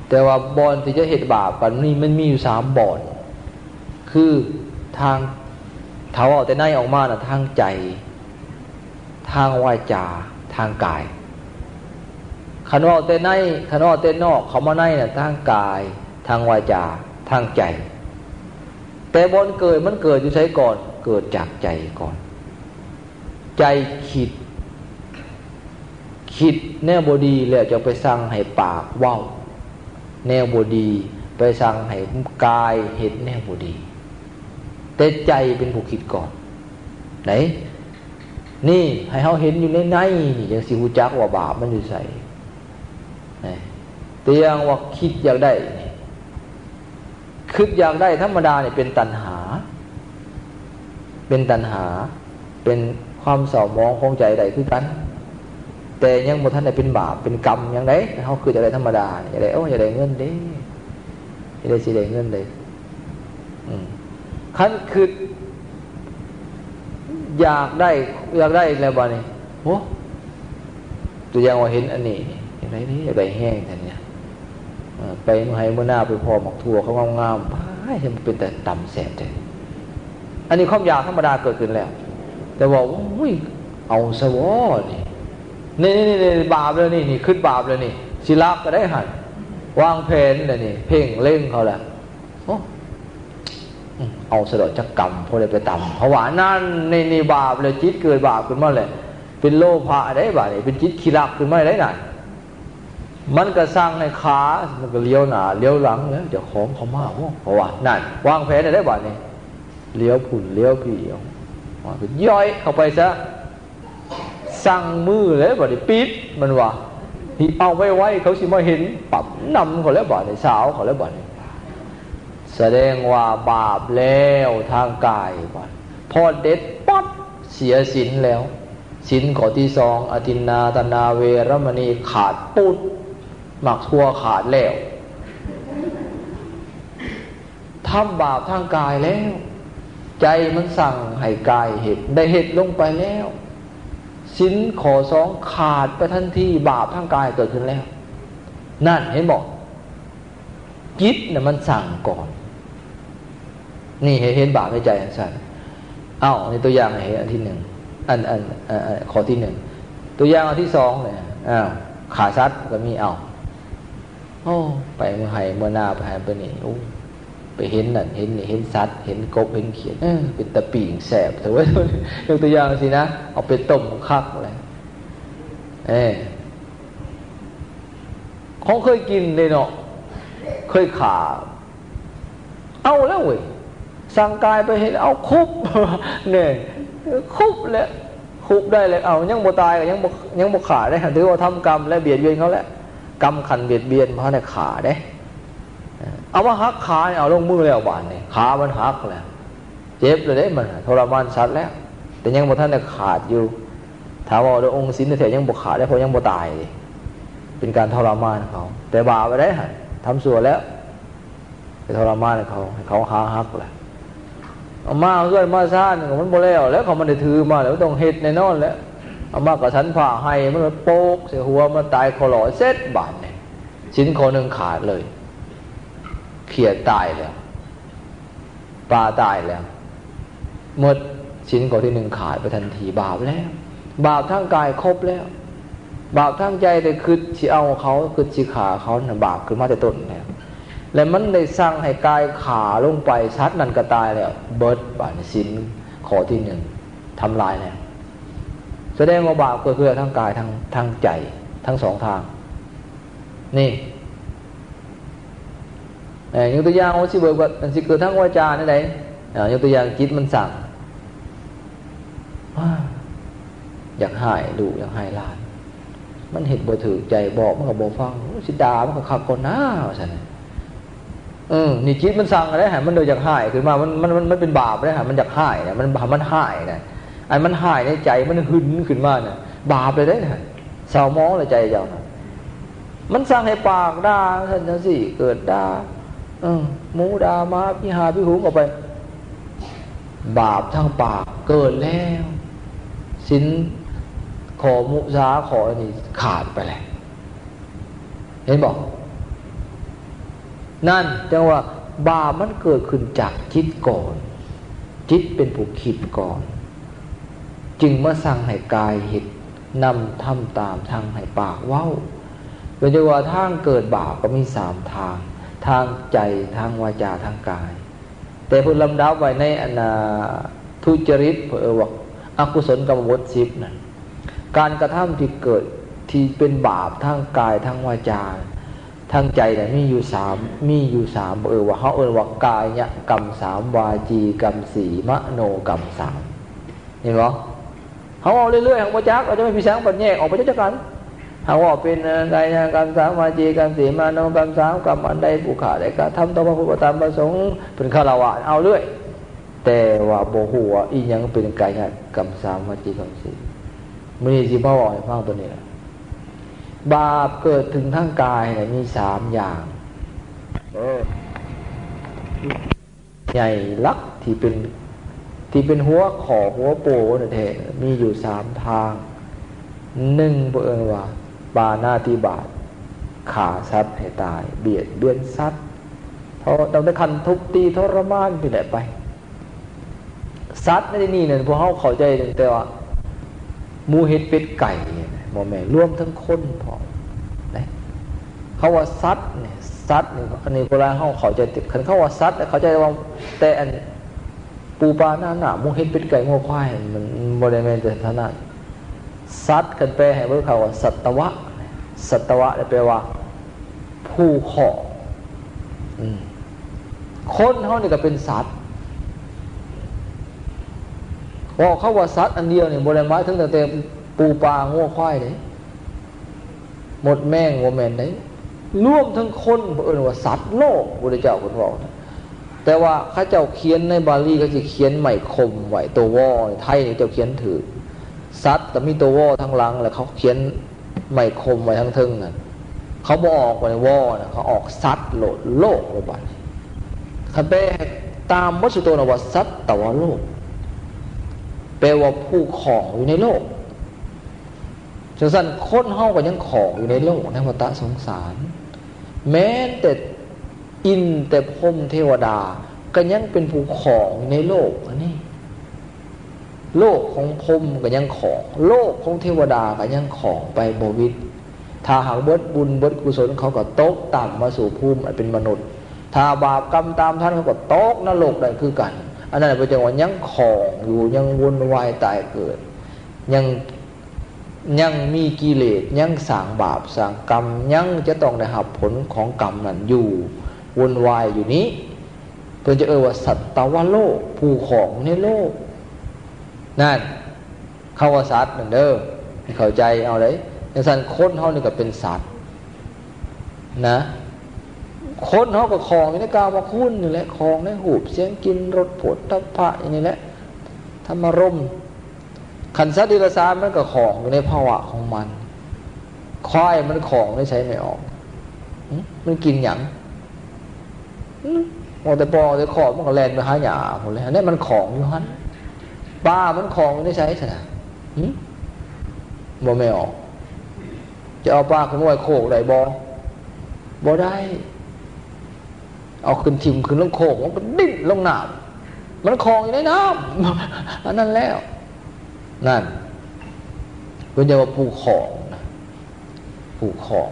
ແຕ່ວ່າບ່ອນທີ່ຈະເຮັດບາບກັນນີ້ ມັນມີຢູ່ສາມບ່ອນ ຄືທາງ ຖ້າເວົ້າແຕ່ໃນອອກມານະ ທາງໃຈ, ທາງວາຈາ, ທາງກາຍ. ຄັນເວົ້າແຕ່ໃນ, ຄັນເວົ້າແຕ່ນອກເຂົ້າມາໃນນະ ທາງກາຍ, ທາງວາຈາ, ທາງໃຈ. ແຕ່ບ່ອນເກີດ ມັນເກີດຢູ່ໃສກ່ອນ? ເກີດຈາກໃຈກ່ອນ. ໃຈຄິດ, ຄິດແນວບໍ່ດີແລ້ວ ຈະໄປສັ່ງໃຫ້ປາກເວົ້າແນວບໍ່ດີ, ໄປສັ່ງໃຫ້ກາຍເຮັດແນວບໍ່ດີ. ແຕ່ໃຈເປັນຜູ້ຄິດກ່ອນໃດ໋. ນີ້ໃຫ້ເຮົາເຫັນຢູ່ໃນໃນນີ້ ຈັ່ງຊິຮູ້ຈັກວ່າບາບມັນຢູ່ໃສ. ນີ້ ຕົວຢ່າງວ່າຄິດຢາກໄດ້ນີ້ ຄິດຢາກໄດ້ທຳມະດານີ້ເປັນຕັນຫາ, ເປັນຕັນຫາ, ເປັນຄວາມເສົ້າໝອງຂອງໃຈໄດ້ຄືກັນ, ແຕ່ຍັງບໍ່ທັນໄດ້ເປັນບາບເປັນກຳຫຍັງໃດ໋. ເຮົາຄິດຢາກໄດ້ທຳມະດານີ້ ຢາກໄດ້ ໂອ້ ຢາກໄດ້ເງິນເດ້, ຢາກໄດ້ ຊິໄດ້ເງິນເດ້. ອືມ ຄັນຄິດຢາກໄດ້ ຢາກໄດ້ແລ້ວບາດນີ້ ໂອ້ ຕົວຢ່າງວ່າເຫັນອັນນີ້ ຢາກໄດ້ນີ້ ຢາກໄດ້ແຮງແທ້ນີ້. ເອີ ໄປເມືອງໄຮ່ເມືອງນາ ໄປພໍ້ໝາກຖົ່ວເຂົາງາມໆ ປ້າຍ ມັນເປັນຕາຕຳແຊບແທ້. ອັນນີ້ຄວາມຢາກທຳມະດາເກີດຂຶ້ນແລ້ວ, ແຕ່ວ່າ ໂອ້ຍ ເອົາຊະບໍນີ້ ນີ້ໆໆ ບາບແລ້ວນີ້ ນີ້ຄິດບາບແລ້ວນີ້ ຊິລັກກໍໄດ້ຫັ້ນ ວາງແຜນແລ້ວນີ້ ເພັ່ງເລັງເຂົາແລ້ວ. ໂອ້ ອືມ ເອົາສະດອກຈັກກຳ ພໍໄດ້ໄປຕຳ ເພາະວ່ານັ້ນ ນີ້ ນີ້ບາບແລ້ວ ຈິດເກີດບາບຂຶ້ນມາແລ້ວ ເປັນໂລພະໄດ໋ບາດນີ້ ເປັນຈິດຂີ້ລັກຂຶ້ນມາໄດ໋ນະ. ມັນກໍສັ່ງໃຫ້ຂ້າ ມັນກໍຫຼຽວໜ້າຫຼຽວຫຼັງແລ້ວ ເຈົ້າຂອງເຂົາມາບໍ ເພາະວ່ານັ້ນ ວາງແຜນໄດ້ໄດ໋ບາດນີ້ ຫຼຽວພຸ້ນຫຼຽວພີ້ ເອົາ ມັນກໍຍ່ອຍເຂົ້າໄປຊະ. ສັ່ງມືແລ້ວບາດນີ້ ປິດ ມັນວ່າ ເອົາໄວໆ ເຂົາຊິມາເຫັນ ປ້ຳນຳເຂົາແລ້ວບາດນີ້ ສາວເຂົາແລ້ວບາດນີ້. ສະແດງວ່າບາບແລ້ວທາງກາຍ ບາດ ພໍເດັດປັບ ເສຍສິນແລ້ວ. ສິນຂໍ້ທີສອງ ອະທິນນາທານາເວລະມະນີ ຂາດປຸດ ໝາກຖົ່ວຂາດແລ້ວ. ທຳບາບທາງກາຍແລ້ວ ໃຈມັນສັ່ງໃຫ້ກາຍເຮັດ ໄດ້ເຮັດລົງໄປແລ້ວ. ສິນຂໍ້ສອງຂາດໄປທັນທີ ບາບທາງກາຍເກີດຂຶ້ນແລ້ວ. ນັ້ນ ເຫັນບໍ່? ຈິດນະມັນສັ່ງກ່ອນ. ນີ້ ໃຫ້ເຫັນບາບໃນໃຈຈັ່ງຊັ້ນ. ເອົາ ອັນນີ້ຕົວຢ່າງໃຫ້ເຫັນອັນທີໜຶ່ງ ອັນ ອັນ ເອີ ເອີ ຂໍ້ທີໜຶ່ງ. ຕົວຢ່າງອັນທີສອງນີ້ ອ້າວ ຂ້າສັດກໍມີ ເອົາ ໂອ້ ໄປເມືອໄຮ່ເມືອນາ ໄປຫັ້ນໄປນີ້ ໂອ້ ໄປເຫັນນັ້ນເຫັນນີ້ ເຫັນສັດ ເຫັນກົບເຫັນຂຽດ ເອີ ເປັນຕາປີ້ງແຊບແທ້ເວີຍ. ຍົກຕົວຢ່າງຊີ້ນະ ເອົາໄປຕົ້ມຄັກແຫຼະ ເອີ ຂອງເຄີຍກິນເດ້ເນາະ ເຄີຍຂ້າ ເອົາແລ້ວເວີຍ ສັ່ງກາຍໄປເຮັດ ເອົາຄຸບ ແນ່ ຄຸບແຫຼະ ຄຸບໄດ້ແລ້ວ ເອົາ ຍັງບໍ່ຕາຍກໍຍັງບໍ່ ຍັງບໍ່ຂ້າເດ້ ຖືວ່າທຳກຳ ແລະ ບຽດບຽນເຂົາແຫຼະ ກຳຂັ້ນບຽດບຽນ ບໍ່ທັນໄດ້ຂ້າເດ້. ເອົາມາຫັກຂາ ເອົາລົງມືແລ້ວບາດນີ້ ຂາມັນຫັກແລ້ວ ເຈັບແລ້ວເດ້ ມັນທໍລະມານສັດແລ້ວ ແຕ່ຍັງບໍ່ທັນໄດ້ຂາດຢູ່. ຖ້າເວົ້າໂດຍອົງສິນແທ້ໆ ຍັງບໍ່ຂາດເດ້ ເພາະຍັງບໍ່ຕາຍເດ້ ເປັນການທໍລະມານເຂົາ ແຕ່ບາບໄດ້ຫັ້ນ ທຳຊົ່ວແລ້ວ ໄປທໍລະມານໃຫ້ເຂົາ ໃຫ້ເຂົາຂາຫັກແຫຼະ. ເອົາມາເຮືອນມາຊານກໍມັນບໍ່ແລ້ວແຫຼະ ເຂົາມັນໄດ້ຖືມາແລ້ວ ຕ້ອງເຮັດແນ່ນອນແຫຼະ. ເອົາມາກໍສັນພາໃຫ້ມັນໂປກໃສ່ຫົວ ມັນຕາຍຄໍຫຼໍເສັດບາດນີ້ ສິນຂໍ້ໜຶ່ງຂາດເລີຍ ຂຽດຕາຍແລ້ວ ປາຕາຍແລ້ວ ໝົດສິນຂໍ້ທີໜຶ່ງຂາດໄປທັນທີ ບາບແລ້ວ ບາບທາງກາຍຄົບແລ້ວ ບາບທາງໃຈໄດ້ຄິດຊິເອົາເຂົາ ຄິດຊິຂ້າເຂົານະ ບາບຂຶ້ນມາແຕ່ຕົ້ນແລ້ວ ແລະ ມັນໄດ້ສັ່ງໃຫ້ກາຍຂ້າລົງໄປ ສັດນັ້ນກໍຕາຍແລ້ວ ເບິດບາດນີ້ ສິນຂໍ້ທີໜຶ່ງທຳລາຍແລ້ວ. ສະແດງວ່າບາບເກີດຂຶ້ນທັງກາຍ ທັງ ທັງໃຈ ທັງສອງທາງ ນີ້ ເອີ ຍົກຕົວຢ່າງວ່າຊິເບີກວ່າ ມັນຊິເກີດທາງວາຈາແນວໃດ ເອີ ຍົກຕົວຢ່າງຈິດມັນສັ່ງ ຢາກຮ້າຍລູກ ຢາກຮ້າຍຫຼານ ມັນເຮັດບໍ່ຖືກໃຈ ບອກມັນກໍບໍ່ຟັງ ຊິດ່າມັນກໍຄັກກ່ອນນາ ວ່າຊັ້ນ. ເອີ ນີ້ຈິດມັນສັ່ງໄດ້ ໃຫ້ມັນເລີຍຢາກຮ້າຍຂຶ້ນມາ ມັນ ມັນ ມັນ ມັນເປັນບາບເດ້ ໃຫ້ມັນຢາກຮ້າຍນະ ມັນ ມັນຮ້າຍນະ ອັນມັນຮ້າຍໃນໃຈ ມັນຫຶງຂຶ້ນມານະ ບາບເລີຍເດ້ ເສົ້າໝອງເລີຍໃຈເຈົ້ານະ. ມັນສັ່ງໃຫ້ປາກດ່າຊັ້ນຈັ່ງຊີ້ ເກີດດ່າ ເອີ ໝູດ່າໝາ ຜີຫາຜີຫູງເຂົ້າໄປ ບາບທາງປາກເກີດແລ້ວ ສິນຂໍ້ມຸສາຂໍ້ນີ້ຂາດໄປແລ້ວ ເຫັນບໍ່? ນັ້ນຈັ່ງວ່າບາບມັນເກີດຂຶ້ນຈາກຈິດກ່ອນ ຈິດເປັນຜູ້ຄິດກ່ອນ ຈຶ່ງມາສັ່ງໃຫ້ກາຍເຮັດນຳ ທຳຕາມ ສັ່ງໃຫ້ປາກເວົ້າ. ເປັນຈັ່ງວ່າທາງເກີດບາບກໍມີສາມທາງ ທາງໃຈ ທາງວາຈາ ທາງກາຍ. ແຕ່ເພິ່ນລຳດັບໄວ້ໃນອັນນ່າ ທຸຈະລິດ ເອີ້ນວ່າອະກຸສົນກຳມະບົດສິບນັ້ນ ການກະທຳທີ່ເກີດ ທີ່ເປັນບາບທາງກາຍ ທາງວາຈາ ທາງໃຈນະ ມີຢູ່ສາມ ມີຢູ່ສາມ ເອີ້ນວ່າ ເຮົາເອີ້ນວ່າກາຍະກຳສາມ ວາຈີກຳສີ່ ມະໂນກຳສາມ ເຫັນບໍ່? ເຮົາເວົ້າເລື້ອຍໆ ເຮົາບໍ່ຈັກ ເຮົາຈະໄປພິສັງປັດແຍກອອກໄປຈັກກັນ. ເຮົາເວົ້າເປັນ ເອີ ກາຍະກຳສາມ ວາຈີກຳສີ່ ມະໂນກຳສາມ ກຳອັນໃດຜູ້ຂ້າໄດ້ກະທຳຕໍ່ພະພຸດທະປະທຳພະສົງ ເປັນຄາລະວະ ເອົາເລື້ອຍ ແຕ່ວ່າບໍ່ຮູ້ວ່າອີ່ຫຍັງເປັນກາຍະກຳສາມ ວາຈີກຳສີ່. ມື້ນີ້ຊິມາເວົ້າໃຫ້ຟັງໂຕນີ້ລະ ບາບເກີດຂຶ້ນທາງກາຍນະ ມີສາມຢ່າງ ເອີ ໃຫຍ່ຫຼັກທີ່ເປັນ ທີ່ເປັນຫົວຂໍ້ຫົວໂປ້ແທ້ໆ ມີຢູ່ສາມທາງ. ໜຶ່ງ ເພິ່ນເອີ້ນວ່າປານາຕິບາດ ຂ້າສັດໃຫ້ຕາຍ ບຽດບຽນສັດ ເພາະຕ້ອງໄດ້ຂັ້ນທຸບຕີທໍລະມານນີ້ແຫຼະໄປ. ສັດໃນທີ່ນີ້ນັ້ນ ພວກເຮົາເຂົ້າໃຈຕັ້ງແຕ່ວ່າ ໝູ ເຫັດ ເປັດ ໄກ່ ບໍ່ແມ່ນ ລວມເຖິງຄົນພ້ອມເດ້. ເຂົາວ່າສັດນີ້ ສັດນີ້ ອັນນີ້ຄົນລາວເຮົາເຂົ້າໃຈ ຄັນເຂົາວ່າສັດ ເຂົ້າໃຈວ່າແຕ່ອັນປູປາໜາໜາ ໝູ ເຫັດ ເປັດ ໄກ່ ງົວ ຄວາຍ ມັນ ມັນບໍ່ໄດ້ແມ່ນແຕ່ເທົ່ານັ້ນ. ສັດ ຄັນແປໃຫ້ເບິ່ງ ເຂົາວ່າສັດຕະວະ ສັດຕະວະ ແປວ່າ ຜູ້ຄອງ ອືມ ຄົນເຮົານີ້ກໍເປັນສັດ. ເວົ້າຄຳວ່າສັດອັນດຽວນີ້ ບໍ່ໄດ້ໝາຍເຖິງຕັ້ງແຕ່ປູປາງົວຄວາຍເດ້ ມົດແມງ ບໍ່ແມ່ນເດ້ ລວມເຖິງຄົນ ເພິ່ນເອີ້ນວ່າສັດໂລກ ພຸດທະເຈົ້າເພິ່ນເວົ້ານະ. ແຕ່ວ່າເຂົາເຈົ້າຂຽນໃນບາລີ ເຂົາຊິຂຽນໄມ້ຄົມໄວ້ ໂຕ ວ ໄທນີ້ເຈົ້າຂຽນຖືກ. ສັດກໍມີໂຕ ວ ທາງຫຼັງ ແລ້ວເຂົາຂຽນໄມ້ຄົມໄວ້ທາງເທິງນັ້ນ ເຂົາບໍ່ອອກໄວ້ ວ ນະ ເຂົາອອກສັດໂລດ ໂລກໂລດ. ບາດນີ້ ຄັນແປຕາມບົດສຸໂຕນະວ່າ ສັດຕະວະໂລກ ແປວ່າຜູ້ຄອງຢູ່ໃນໂລກ. ຈັ່ງຊັ້ນ ຄົນເຮົາກໍຍັງຂອງຢູ່ໃນໂລກ ໃນວັດຕະສົງສານ. ແມ່ນແຕ່ອິນ ແຕ່ພົມ ເທວະດາ ກໍຍັງເປັນຜູ້ຂອງຢູ່ໃນໂລກອັນນີ້. ໂລກຂອງພົມກໍຍັງຂອງ ໂລກຂອງເທວະດາກໍຍັງຂອງໄປບໍ່ຫວິດ. ຖ້າຫາກເບິດບຸນເບິດກຸສົນ ເຂົາກໍຕົກຕ່ຳມາສູ່ພູມອັນເປັນມະນຸດ. ຖ້າບາບກຳຕາມທັນ ເຂົາກໍຕົກນະລົກໄດ້ຄືກັນ. ອັນນັ້ນເພິ່ນຈຶ່ງວ່າຍັງຂ້ອງຢູ່ ຍັງວົນວາຍຕາຍເກີດ ຍັງ ຍັງມີກິເລດ ຍັງສ້າງບາບສ້າງກຳ ຍັງຈະຕ້ອງໄດ້ຮັບຜົນຂອງກຳນັ້ນຢູ່ ວົນວາຍຢູ່ນີ້ ເພິ່ນຈະເອີ້ນວ່າສັດຕະວະໂລກ ຜູ້ຂ້ອງໃນໂລກນັ້ນ. ຄຳວ່າສັດນັ້ນເດີ ໃຫ້ເຂົ້າໃຈເອົາເດ້. ຈັ່ງຊັ້ນຄົນເຮົານີ້ກໍເປັນສັດນະ. ຄົນເຮົາກໍຂ້ອງຢູ່ໃນກາມະຄຸນນີ້ແຫຼະ ຂ້ອງໃນຮູບ ສຽງ ກິ່ນ ລົດ ໂຜດຖັບພະ ອັນນີ້ແຫຼະ ທຳມາລົມ. ຄັນສັດເດຍລະສານມັນກໍຂ້ອງຢູ່ໃນພາວະຂອງມັນ. ຄວາຍມັນຂ້ອງໃນໃສແມ່ອອກ? ຫຶ? ມັນກິນຫຍັງ? ອືມ ອອກແຕ່ປອກແຕ່ຄອກ ມັນກໍແລ່ນໄປຫາຫຍ້າພຸ້ນແຫຼະ. ອັນນີ້ມັນຂ້ອງຢູ່ຫັ້ນ. ປາມັນຂ້ອງຢູ່ໃນໃສຊັ້ນນະ? ຫຶ? ບໍ່ແມ່ນອອກ ຈະເອົາປາຂຶ້ນມາໄວ້ໂຄກໄດ້ບໍ່? ບໍ່ໄດ້. ເອົາຂຶ້ນຖິ້ມຂຶ້ນລົງໂຄກ ມັນກໍດີ້ນລົງນ້ຳ. ມັນຂ້ອງຢູ່ໃນນ້ຳ ອັນນັ້ນແລ້ວ. ນັ້ນ ເພິ່ນຈະວ່າຜູ້ຂ້ອງນະ ຜູ້ຂ້ອງ.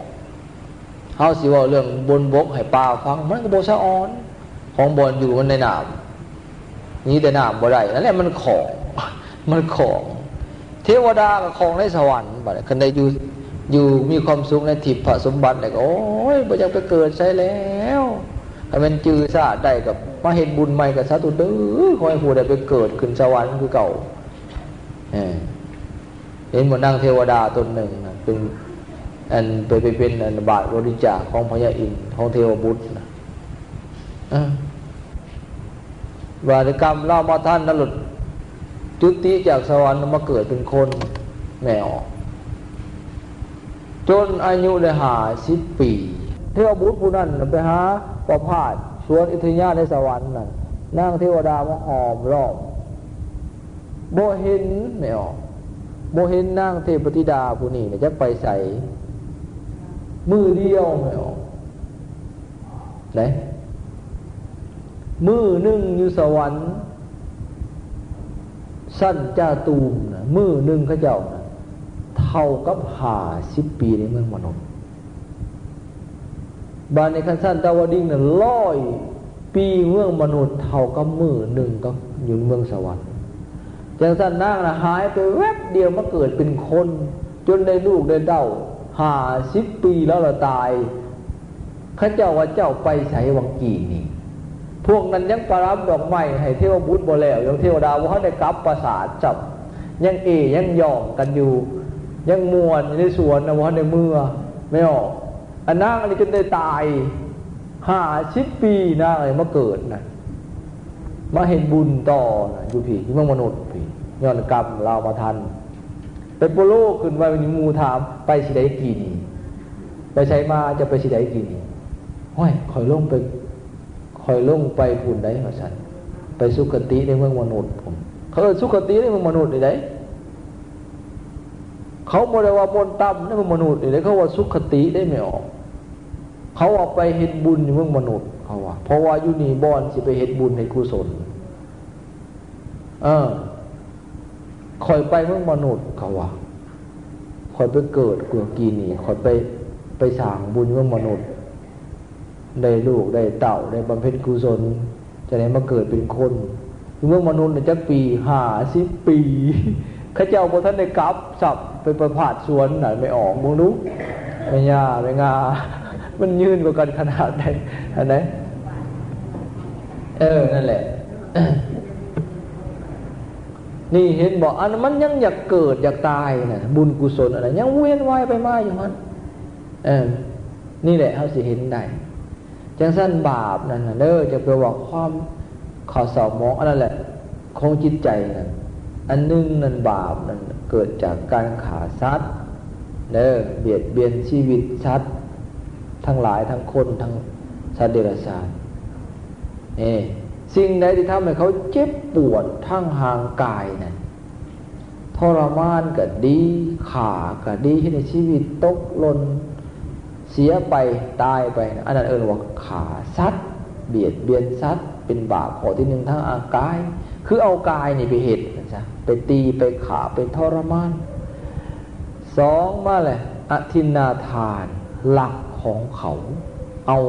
ເຮົາຊິເວົ້າເລື່ອງບົນບົກໃຫ້ປາຟັງ ມັນກໍບໍ່ສະອອນ ຂອງບ່ອນຢູ່ມັນໃນນ້ຳ ໜີແຕ່ນ້ຳບໍ່ໄດ້. ນັ້ນແຫຼະ ມັນຂ້ອງ ມັນຂ້ອງ. ເທວະດາກໍຂ້ອງໃນສະຫວັນ. ບັດນີ້ຄັນໄດ້ຢູ່ ຢູ່ມີຄວາມສຸກໃນທິບພະສົມບັດແລ້ວກໍ ໂອ້ຍ ບໍ່ຢາກໄປເກີດໃສແລ້ວ. ຄັນແມ່ນຈື່ຊາດໄດ້ກໍມາເຮັດບຸນໃໝ່ກໍສາທຸເດີ ຂໍໃຫ້ຜູ້ໄດ້ໄປເກີດຂຶ້ນສະຫວັນຄືເກົ່າ. ເອີ ເຫັນບໍ່ ນາງເທວະດາຕົນໜຶ່ງນະ ເປັນ ອັນ ໄປ ໄປເປັນ ອັນ ບາດບໍລິຈາກຂອງພະຍາອິນ ຂອງເທວະບຸດນະ. ເອີ ບາດນີ້ກຳລາວມາທັນນັ້ນ ຫຼຸດຈຸຕິຈາກສະຫວັນມາເກີດເປັນຄົນແມ່ອອກ ຈົນອາຍຸໄດ້ຫ້າສິບປີ. ເທວະບຸດຜູ້ນັ້ນໄປຫາປະພາດສວນອິນທະຍາໃນສະຫວັນນັ້ນ ນາງເທວະດາມາຫ້ອມລ້ອມ ບໍ່ເຫັນແມ່ອອກ ບໍ່ເຫັນນາງເທບທິດາຜູ້ນີ້ນະ ຈັກໄປໃສ. ມື້ດຽວແມ່ອອກ ໄດ້ ມື້ໜຶ່ງຢູ່ສະຫວັນຊັ້ນຈາຕູມນະ ມື້ໜຶ່ງເຂົາເຈົ້ານະ ເທົ່າກັບຫ້າສິບປີໃນເມືອງມະນຸດ. ບາດນີ້ຄັນຊັ້ນຕາວະດິງນະ ຮ້ອຍປີເມືອງມະນຸດ ເທົ່າກັບມື້ໜຶ່ງກັບຢູ່ເມືອງສະຫວັນ. ຈັ່ງຊັ້ນນາງນະຫາຍໄປແວັບດຽວ ມາເກີດເປັນຄົນ ຈົນໄດ້ລູກໄດ້ເຕົ້າຫ້າສິບປີແລ້ວລະຕາຍ. ເຂົາເຈົ້າວ່າເຈົ້າໄປໃສຫວ່າງກີ້ນີ້? ພວກນັ້ນຍັງປະດັບດອກໄມ້ໃຫ້ເທວະບຸດບໍ່ແລ້ວ ຍັງເທວະດາບໍ່ທັນໄດ້ກັບປາສາດຊ້ຳ ຍັງເອ້ຍັງຫຍອກກັນຢູ່ ຍັງມ່ວນຢູ່ໃນສວນນະ ບໍ່ທັນໄດ້ເມືອ. ແມ່ນບໍ່? ອັນນາງອັນນີ້ຈົນໄດ້ຕາຍຫ້າສິບປີ ນາງເອີຍ ມາເກີດນະ ມາເຮັດບຸນຕໍ່ນະ ຢູ່ພີ້ ຢູ່ເມືອງມະນຸດພີ້ ຍ້ອນກຳລາວມາທັນ. ໄປໂປໂລຂຶ້ນໄວ້ ມີໝູ່ຖາມ ໄປຊິໃດກີ້ນີ້? ໄປໃສມາ? ເຈົ້າໄປຊິໃດກີ້ນີ້? ຫ້ວຍ ຂ້ອຍລົງໄປ ຂ້ອຍລົງໄປພຸ້ນໃດ໋ ວ່າຊັ້ນ ໄປສຸຄະຕິໃນເມືອງມະນຸດພຸ້ນ. ເຂົາເອີ້ນສຸຄະຕິໃນເມືອງມະນຸດນີ້ໃດ໋ ເຂົາບໍ່ໄດ້ວ່າບ່ອນຕ່ຳໃນເມືອງມະນຸດນີ້ໃດ໋ ເຂົາວ່າສຸຄະຕິໃດ໋ ແມ່ອອກ. ເຂົາວ່າໄປເຮັດບຸນຢູ່ເມືອງມະນຸດ ເຂົາວ່າ ເພາະວ່າຢູ່ນີ້ບ່ອນຊິໄປເຮັດບຸນເຮັດກຸສົນ. ເອີ ຂ້ອຍໄປເມືອງມະນຸດ ເຂົາວ່າ ຂ້ອຍໄປເກີດກ່ອນກີ້ນີ້ ຂ້ອຍໄປ ໄປສ້າງບຸນເມືອງມະນຸດ ໄດ້ລູກໄດ້ເຕົ້າ ໄດ້ບຳເພັນກຸສົນ ຈະໄດ້ມາເກີດເປັນຄົນ ຢູ່ເມືອງມະນຸດນະ ຈັກປີ? ຫ້າສິບປີ ເຂົາເຈົ້າບໍ່ທັນໄດ້ກັບຊ້ຳ ໄປປະພາດສວນນະ ແມ່ອອກ ເບິ່ງດູ ແມ່ຍ່າ ແມ່ງາ ມັນຍືນກວ່າກັນຂະໜາດໃດ ອັນໃດ? ເອີ ນັ້ນແຫຼະ ນີ້ເຫັນບໍ່? ອັນມັນຍັງຢາກເກີດຢາກຕາຍນະ ບຸນກຸສົນອັນນັ້ນຍັງວຽນວ່າຍໄປມາຢູ່ຫັ້ນ. ເອີ ນີ້ແຫຼະເຮົາຊິເຫັນໄດ້. ຈັ່ງຊັ້ນບາບນັ້ນນະເດີ ຈະແປວ່າຄວາມເສົ້າໝອງ ອັນນັ້ນແຫຼະ ຂອງຈິດໃຈນັ້ນ. ອັນໜຶ່ງນັ້ນ ບາບນັ້ນເກີດຈາກການຂ້າສັດເດີ ບຽດບຽນຊີວິດສັດທັງຫຼາຍ ທັງຄົນ ທັງສັດເດຍລະສານ. ເອີ ສິ່ງໃດທີ່ທຳໃຫ້ເຂົາເຈັບປວດທາງຮ່າງກາຍນັ້ນ ທໍລະມານກໍດີ ຂ້າກໍດີ ເຮັດໃຫ້ຊີວິດຕົກຫຼົ່ນ ເສຍໄປ ຕາຍໄປ ອັນນັ້ນເອີ້ນວ່າຂ້າສັດ ບຽດບຽນສັດ ເປັນບາບຂໍ້ທີໜຶ່ງທາງຮ່າງກາຍ. ຄືເອົາກາຍນີ້ໄປເຮັດຊັ້ນຊະ ໄປຕີ ໄປຂ້າ ໄປທໍລະມານ. ສອງມາແຫຼະ ອະທິນນາທານ ລັກຂອງເຂົາ ເອົາ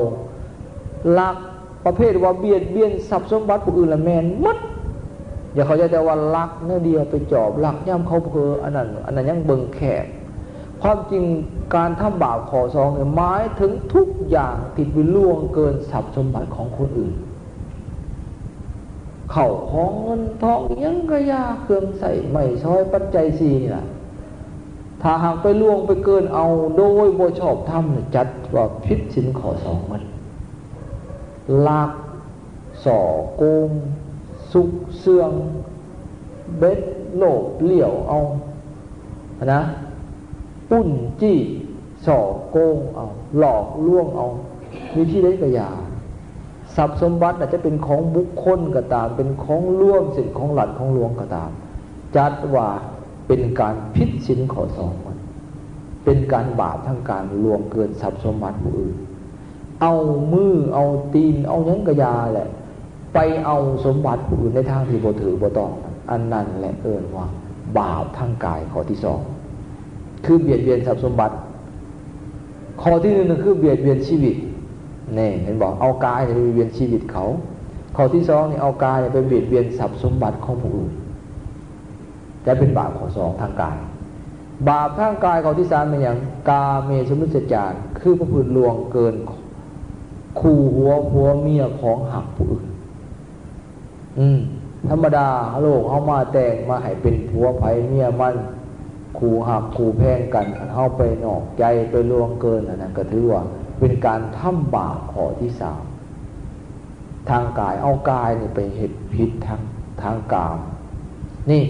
ລັກປະເພດວ່າບຽດບຽນຊັບສົມບັດຜູ້ອື່ນລະແມ່ນໝົດ. ຢ່າເຂົ້າໃຈແຕ່ວ່າລັກແນວດຽວ ໄປຈອບລັກຍາມເຂົາເຜີ ອັນນັ້ນ ອັນນັ້ນຍັງເບິ່ງແຄບ. ຄວາມຈິງການທຳບາບຂໍ້ສອງນີ້ ໝາຍເຖິງທຸກຢ່າງທີ່ໄປລ່ວງເກີນຊັບສົມບັດຂອງຄົນອື່ນ. ເຂົ້າຂອງເງິນທອງອີ່ຫຍັງກະຢ່າ ເຄື່ອງໃຊ້ໄມ້ສອຍປັດໄຈສີ່ນີ້ລະ ຖ້າຫາກໄປລ່ວງໄປເກີນເອົາໂດຍບໍ່ຊອບທຳ ຈັດວ່າຜິດສິນຂໍ້ສອງໝົດ. ລັກ, ສໍ້ໂກງ, ຊຸກເຊື່ອງ, ເບັດໂລບລ້ຽວເອົາ ຫັ້ນນະ, ປຸ້ນຈີ້, ສໍ້ໂກງເອົາ, ຫຼອກລວງເອົາ, ວິທີໃດກະຢ່າ. ຊັບສົມບັດອາດຈະເປັນຂອງບຸກຄົນກະຕາມ, ເປັນຂອງລວມ ເຊັ່ນ ຂອງລັດ ຂອງຫຼວງກະຕາມ, ຈັດວ່າເປັນການຜິດສິນຂໍ້ສອງໝົດ, ເປັນການບາບທາງກາຍ ລ່ວງເກີນຊັບສົມບັດຜູ້ອື່ນ, ເອົາມືເອົາຕີນເອົາຫຍັງກະຢ່າແຫຼະ ໄປເອົາສົມບັດຜູ້ອື່ນໃນທາງທີ່ບໍ່ຖືກບໍ່ຕ້ອງ, ອັນນັ້ນແຫຼະເອີ້ນວ່າບາບທາງກາຍຂໍ້ທີສອງ ຄືບຽດບຽນຊັບສົມບັດ. ຂໍ້ທີໜຶ່ງນັ້ນຄືບຽດບຽນຊີວິດ ແນ່ ເຫັນບໍ່? ເອົາກາຍນີ້ໄປບຽດບຽນຊີວິດເຂົາ. ຂໍ້ທີສອງນີ້ ເອົາກາຍນີ້ໄປບຽດບຽນຊັບສົມບັດຂອງຜູ້ອື່ນ ຈະເປັນບາບຂໍ້ສອງທາງກາຍ. ບາບທາງກາຍຂໍ້ທີສາມແມ່ນຫຍັງ? ກາເມສຸມິດສາຈານ ຄືປະພຶດລ່ວງເກີນຄູ່ຫົວຜົວເມຍຂອງຮັກຜູ້ອື່ນ. ອືມ ທຳມະດາໂລກເຮົາມາແຕ່ງມາໃຫ້ເປັນຜົວໃຜເມຍມັນ ຄູ່ຮັກຄູ່ແພງກັນ, ຄັນເຮົາໄປນອກໃຈໄປລ່ວງເກີນ ອັນນັ້ນກະຖືວ່າເປັນການທຳບາບຂໍ້ທີສາມທາງກາຍ, ເອົາກາຍນີ້ໄປເຮັດຜິດທາງ ທາງກາມ. ນີ້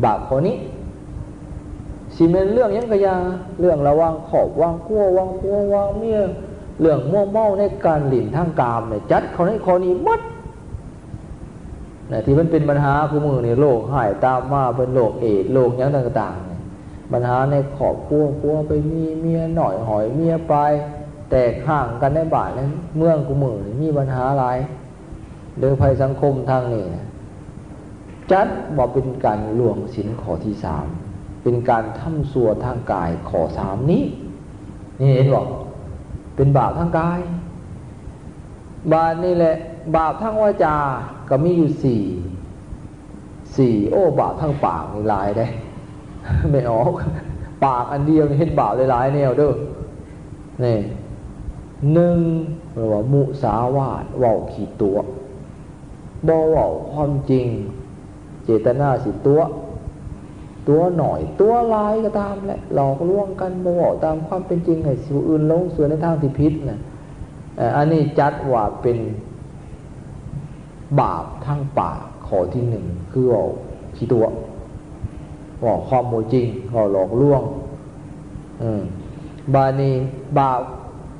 ບາບຂໍ້ນີ້ ຊິແມ່ນເລື່ອງຫຍັງກະຢ່າ, ເລື່ອງລະຫວ່າງຄອບຫວ່າງຄົວ ຫວ່າງຜົວຫວ່າງເມຍ, ເລື່ອງມົວເມົາໃນການຫຼິ້ນທາງກາມນີ້ ຈັດເຂົ້າໃນຂໍ້ນີ້ໝົດນະ. ທີ່ມັນເປັນບັນຫາຄູ່ມື້ນີ້ ໂລກຮ້າຍຕາມມາ ເປັນໂລກເອດ ໂລກຫຍັງຕ່າງໆນີ້ ບັນຫາໃນຄອບຄົວ ຜົວໄປມີເມຍນ້ອຍ ຫ້ອຍເມຍປາຍ ແຕກຮ້າງກັນໃນບ້ານໃນເມືອງຄູ່ມື້ນີ້ ມີບັນຫາຫຼາຍ. ເດີ ໄພສັງຄົມທາງນີ້ນະ ຈັດວ່າເປັນການລ່ວງສິນຂໍ້ທີສາມ ເປັນການທຳຊົ່ວທາງກາຍຂໍ້ສາມນີ້. ນີ້ເຫັນບໍ່? ເປັນບາບທາງກາຍ. ບາດນີ້ແຫຼະ ບາບທາງວາຈາກະມີຢູ່ສີ່ ສີ່. ໂອ້ ບາບທາງປາກນີ້ຫຼາຍເດ້ ແມ່ອອກ ປາກອັນດຽວນີ້ເຮັດບາບຫຼາຍໆແນວເດີ. ນີ້ ໜຶ່ງ ເອີ້ນວ່າມຸສາວາດ ເວົ້າຂີ້ຕົວະ ບໍ່ເວົ້າຄວາມຈິງ, ເຈດຕະນາຊິຕົວະ ຕົວະໜ້ອຍຕົວະຫຼາຍກະຕາມແຫຼະ ຫຼອກລວງກັນ ບໍ່ເວົ້າຕາມຄວາມເປັນຈິງ ໃຫ້ຜູ້ອື່ນຫຼົງເຊື່ອໃນທາງທີ່ຜິດນະ. ເອີ ອັນນີ້ຈັດວ່າເປັນບາບທາງປາກຂໍ້ທີໜຶ່ງ ຄືເວົ້າຂີ້ຕົວະ ເວົ້າຄວາມບໍ່ຈິງ ເວົ້າຫຼອກລວງ. ເອີ ບາດນີ້ບາບ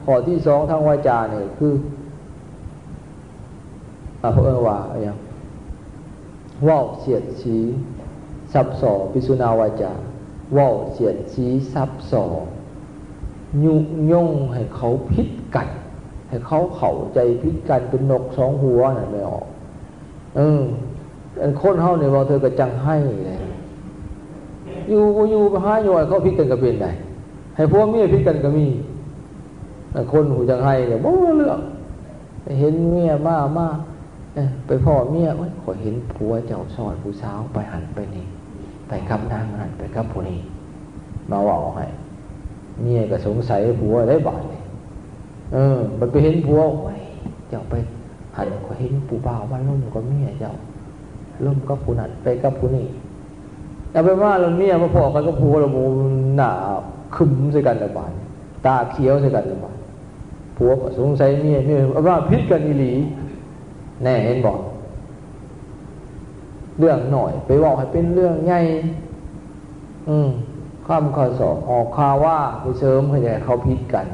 ຂໍ້ທີສອງທາງວາຈານີ້ຄື ອ່າ ເພິ່ນເອີ້ນວ່າຫຍັງ? ເວົ້າສຽດສີສັບສໍ້ ພິສຸນາວາຈາ ເວົ້າສຽດສີສັບສໍ້ ຍຸຍົງໃຫ້ເຂົາຜິດກັນ ໃຫ້ເຂົາເຂົ້າໃຈຜິດກັນ ເປັນນົກສອງຫົວນັ້ນແມ່ອອກ. ເອີ ອັນຄົນເຮົານີ້ບາງເທື່ອກະຈັ່ງໄຫ້ເດ້ ຢູ່ບໍ່ຢູ່ໄປຫາຍ້ອຍເຂົາຜິດກັນກະເປັນໄດ໋ ໃຫ້ຜົວເມຍຜິດກັນກະມີ. ອັນຄົນຮູ້ຈັກໄຫ້ກະບໍ່ຮູ້ເລື່ອງ ໄປເຫັນເມຍມາ ມາ ເອີ ໄປພໍ້ເມຍ ໂອ້ຍ ຂ້ອຍເຫັນຜົວເຈົ້າຊ້ອນຜູ້ສາວໄປຫັ້ນໄປນີ້ ໄປກັບນາງນັ້ນ ໄປກັບຜູ້ນີ້ ມາເວົ້າໃຫ້ ເມຍກະສົງໄສຜົວໄດ໋ບາດນີ້. ເອີ ບັດໄປເຫັນຜົວ ໂອ້ຍ ເຈົ້າໄປຫັ້ນ ຂ້ອຍເຫັນຜູ້ບ່າວມາລົມກັບເມຍເຈົ້າ ລົມກັບຜູ້ນັ້ນ ໄປກັບຜູ້ນີ້. ເອົາໄປມາແລ້ວເມຍມາພໍ້ກັນກັບຜົວແລ້ວ ໜ້າຄຶມໃສ່ກັນແລ້ວບາດ ຕາຂຽວໃສ່ກັນແລ້ວບາດ ຜົວກະສົງໄສເມຍ ເມຍ ເອົາມາຜິດກັນອີ່ຫຼີ. ແນ່ ເຫັນບໍ່? ເລື່ອງນ້ອຍໄປເວົ້າໃຫ້ເປັນເລື່ອງໃຫຍ່. ອືມ ຄຳຂໍ້ສອບອອກຂ່າວວ່າໄປເສີມໃຫ້ເຂົາຜິດກັນ